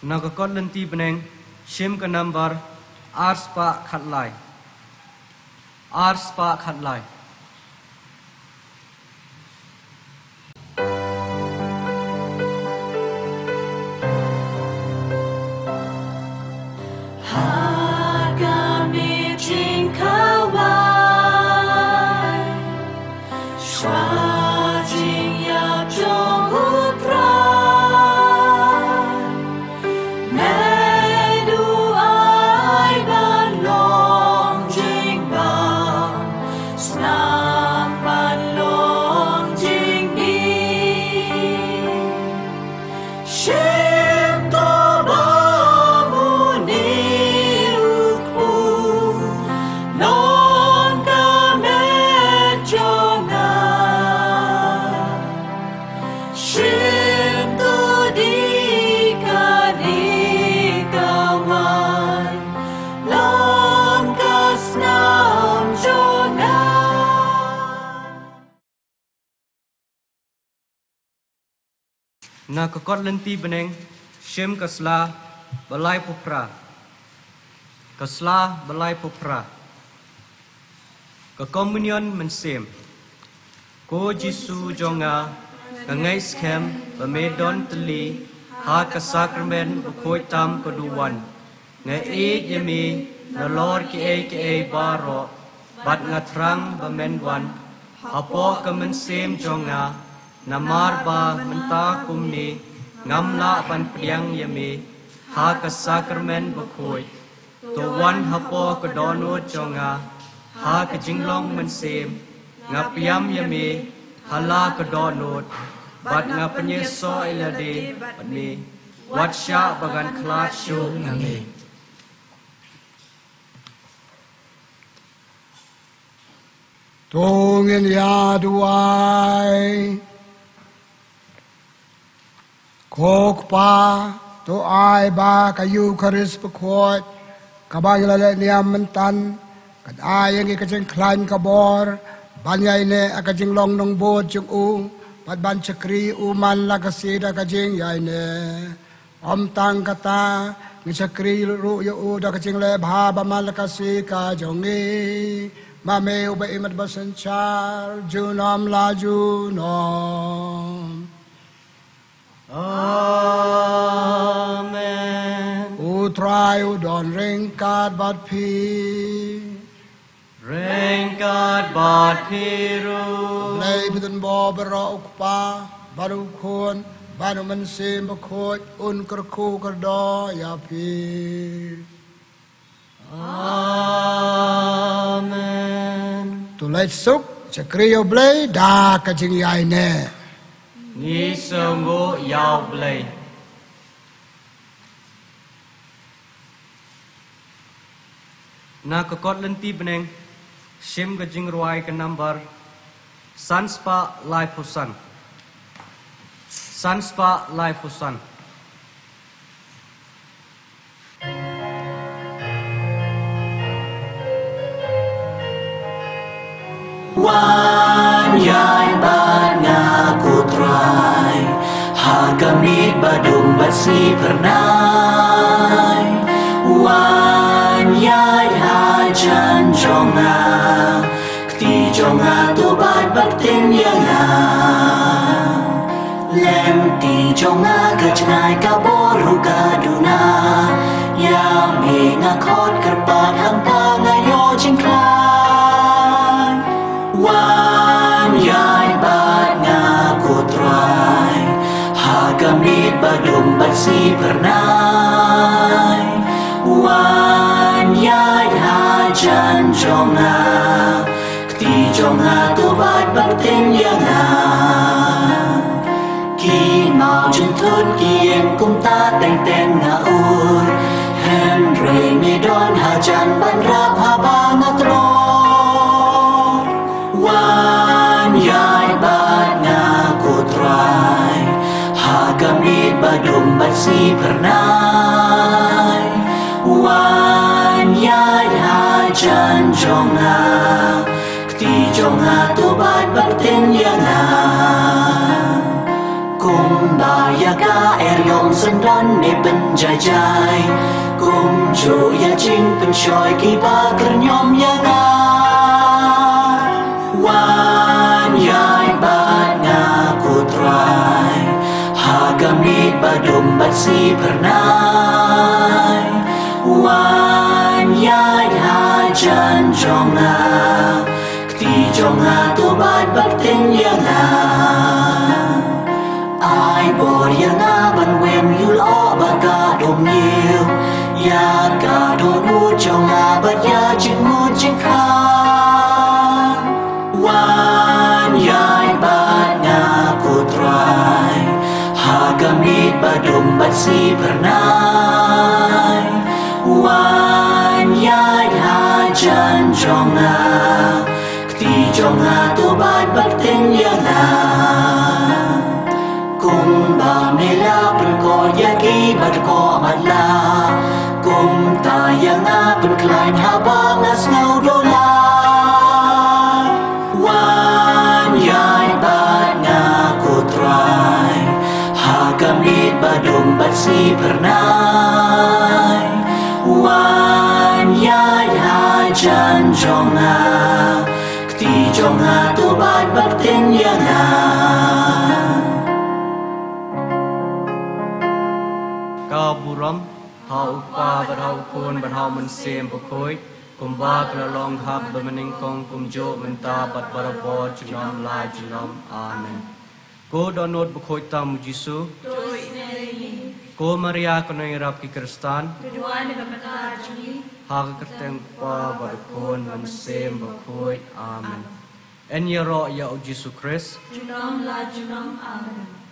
Na ka kot lynti bneng, shim ka nambar ar spah khatlai. Ar spah khatlai. Ha ka miet jingkhawai, shuwa jingïap jong U Trai, me to ai ban long jingbam, snam ban long jingmih. Shim to ba une u kpu long ka met jong nga. Shim to dei kane ka waiñ long ka snam jong nga. Na ka kot lynti bneng, shim ka sla ba laiphew phra. Ka sla ba laiphew phra. Ka komunion mynsiem. Ko Jisu jong nga, nga ngeit skhem ba me don tylli ha ka sakramen bakhuid tam ka duwan. Nga ïeit ïa me nalor kiei kiei baroh, bad nga thrang ba men wan hapoh ka mynsiem jong nga, Namar ba mynta kumne ngam lah ban pdiang ïa me ha ka sakramen bakhuid. To wan hapoh ka dohnud jong nga ha ka jinglong mynsiem. Nga pdiang ïa me ha la ka dohnud bad nga pynïasoh ïa lade bad me. Wat shah ba ngan khlad shuh na me. To ngin ïa duwai. Ko Kpa, to ai ba ka Eukharist bakhuid kaba ngi la leh niam mynta kan ai ïa ngi ka jingkhlaiñ ka bor ban ïaineh ha ka jinglong nongbud jong u bad ban shakri u man la ka sngi da ka jingïaineh. Ym tang kata, ngi shakri ruh ïa u da ka jingleh bha ba man la ka sngi ka jong ngi. Ma me uba im bad ba synshar junom la junom. Amen. U Trai u don ryngkat bad phi. Ryngkat bad phi ruh. Blei ba don bor baroh, u Kpa bad u Khun bad u Mynsiem Bakhuid, un kyrkhu kyrdoh ïa phi. Amen. To leit suk, shakri ïa u Blei da ka jingïaineh. Ngi sngewnguh ïa u Blei. Na ka kot lynti bneng, shim ka jingrwai ka nambar san spah laiphew san. San spah laiphew san. Wan ïaid bad nga ko Trai, ha ka miet ba dum bad sngi phyrnai. Wan ïaid hajan jong nga, kti jong nga to bad baptin ïa nga. Lynti jong nga ka jngai ka bor ruh ka duna. Ïa me nga khot kyrpad hangta nga ïoh jingkhlaiñ. Wan ïaid bad nga ko Trai, ha ka miet ba dum bad sngi phyrnai. Wan ïaid hajan jong nga, kti jong nga to bad baptin ïa nga. Ki mawjynthut ki ïeng kumta teng teng nga ur, hynrei me don hajan ban rap haba nga trok. Wan ïaid bad nga ko Trai, ha ka miet ba dum bad sngi phyrnai. Wan ïaid hajan jong nga, kti jong nga to bad baptin ïa nga. Kumba ïa ka eriong syndon me pynjai jai, kumjuh ïa jingpynshoi kiba kyrñiom ïa nga. Wan ïaid bad nga ko Trai, ha ka miet ba dum bad sngi phyrnai. Wan ïaid hajan jong nga, kti jong nga to bad baptin ïa nga. Ai bor ïa nga ban weng ïa u lyoh ba ka dum ñiew, ïa ka dohnud jong nga bad ïa jingmut jingkhang. Wan ïaid bad nga ko Trai, ha ka miet ba dum bad sngi phyrnai. Wan ïaid hajan jong nga, kti jong nga to bad baptin ïa nga. Kumba me la pynkoit ïa kiba dkoh matlah, kumta ïa nga pynkhlaiñ haba nga sngew dona. Wan ïaid bad nga ko Trai, ha ka miet ba dum bad sngi phyrnai. Wan ïaid hajan jong nga, kti jong nga to bad baptin ïa nga. Ka burom ha u Kpa bad ha u Khun bad ha u Mynsiem Bakhuid, kumba ka la long ha kaba nyngkong, kumjuh mynta bad barabor junom la junom. Amen. Ko Dohnud Bakhuid tam u Jisu. To ïeit na ïa ngi. Ko Maria kane ïarap ki Khristan. To duwai na ka bynta jong ngi. Ha ka kyrteng u Kpa bad u Khun bad u Mynsiem Bakhuid. Amen. Yn ïaroh ïa u Jisu Khrist. Junom la junom. Amen.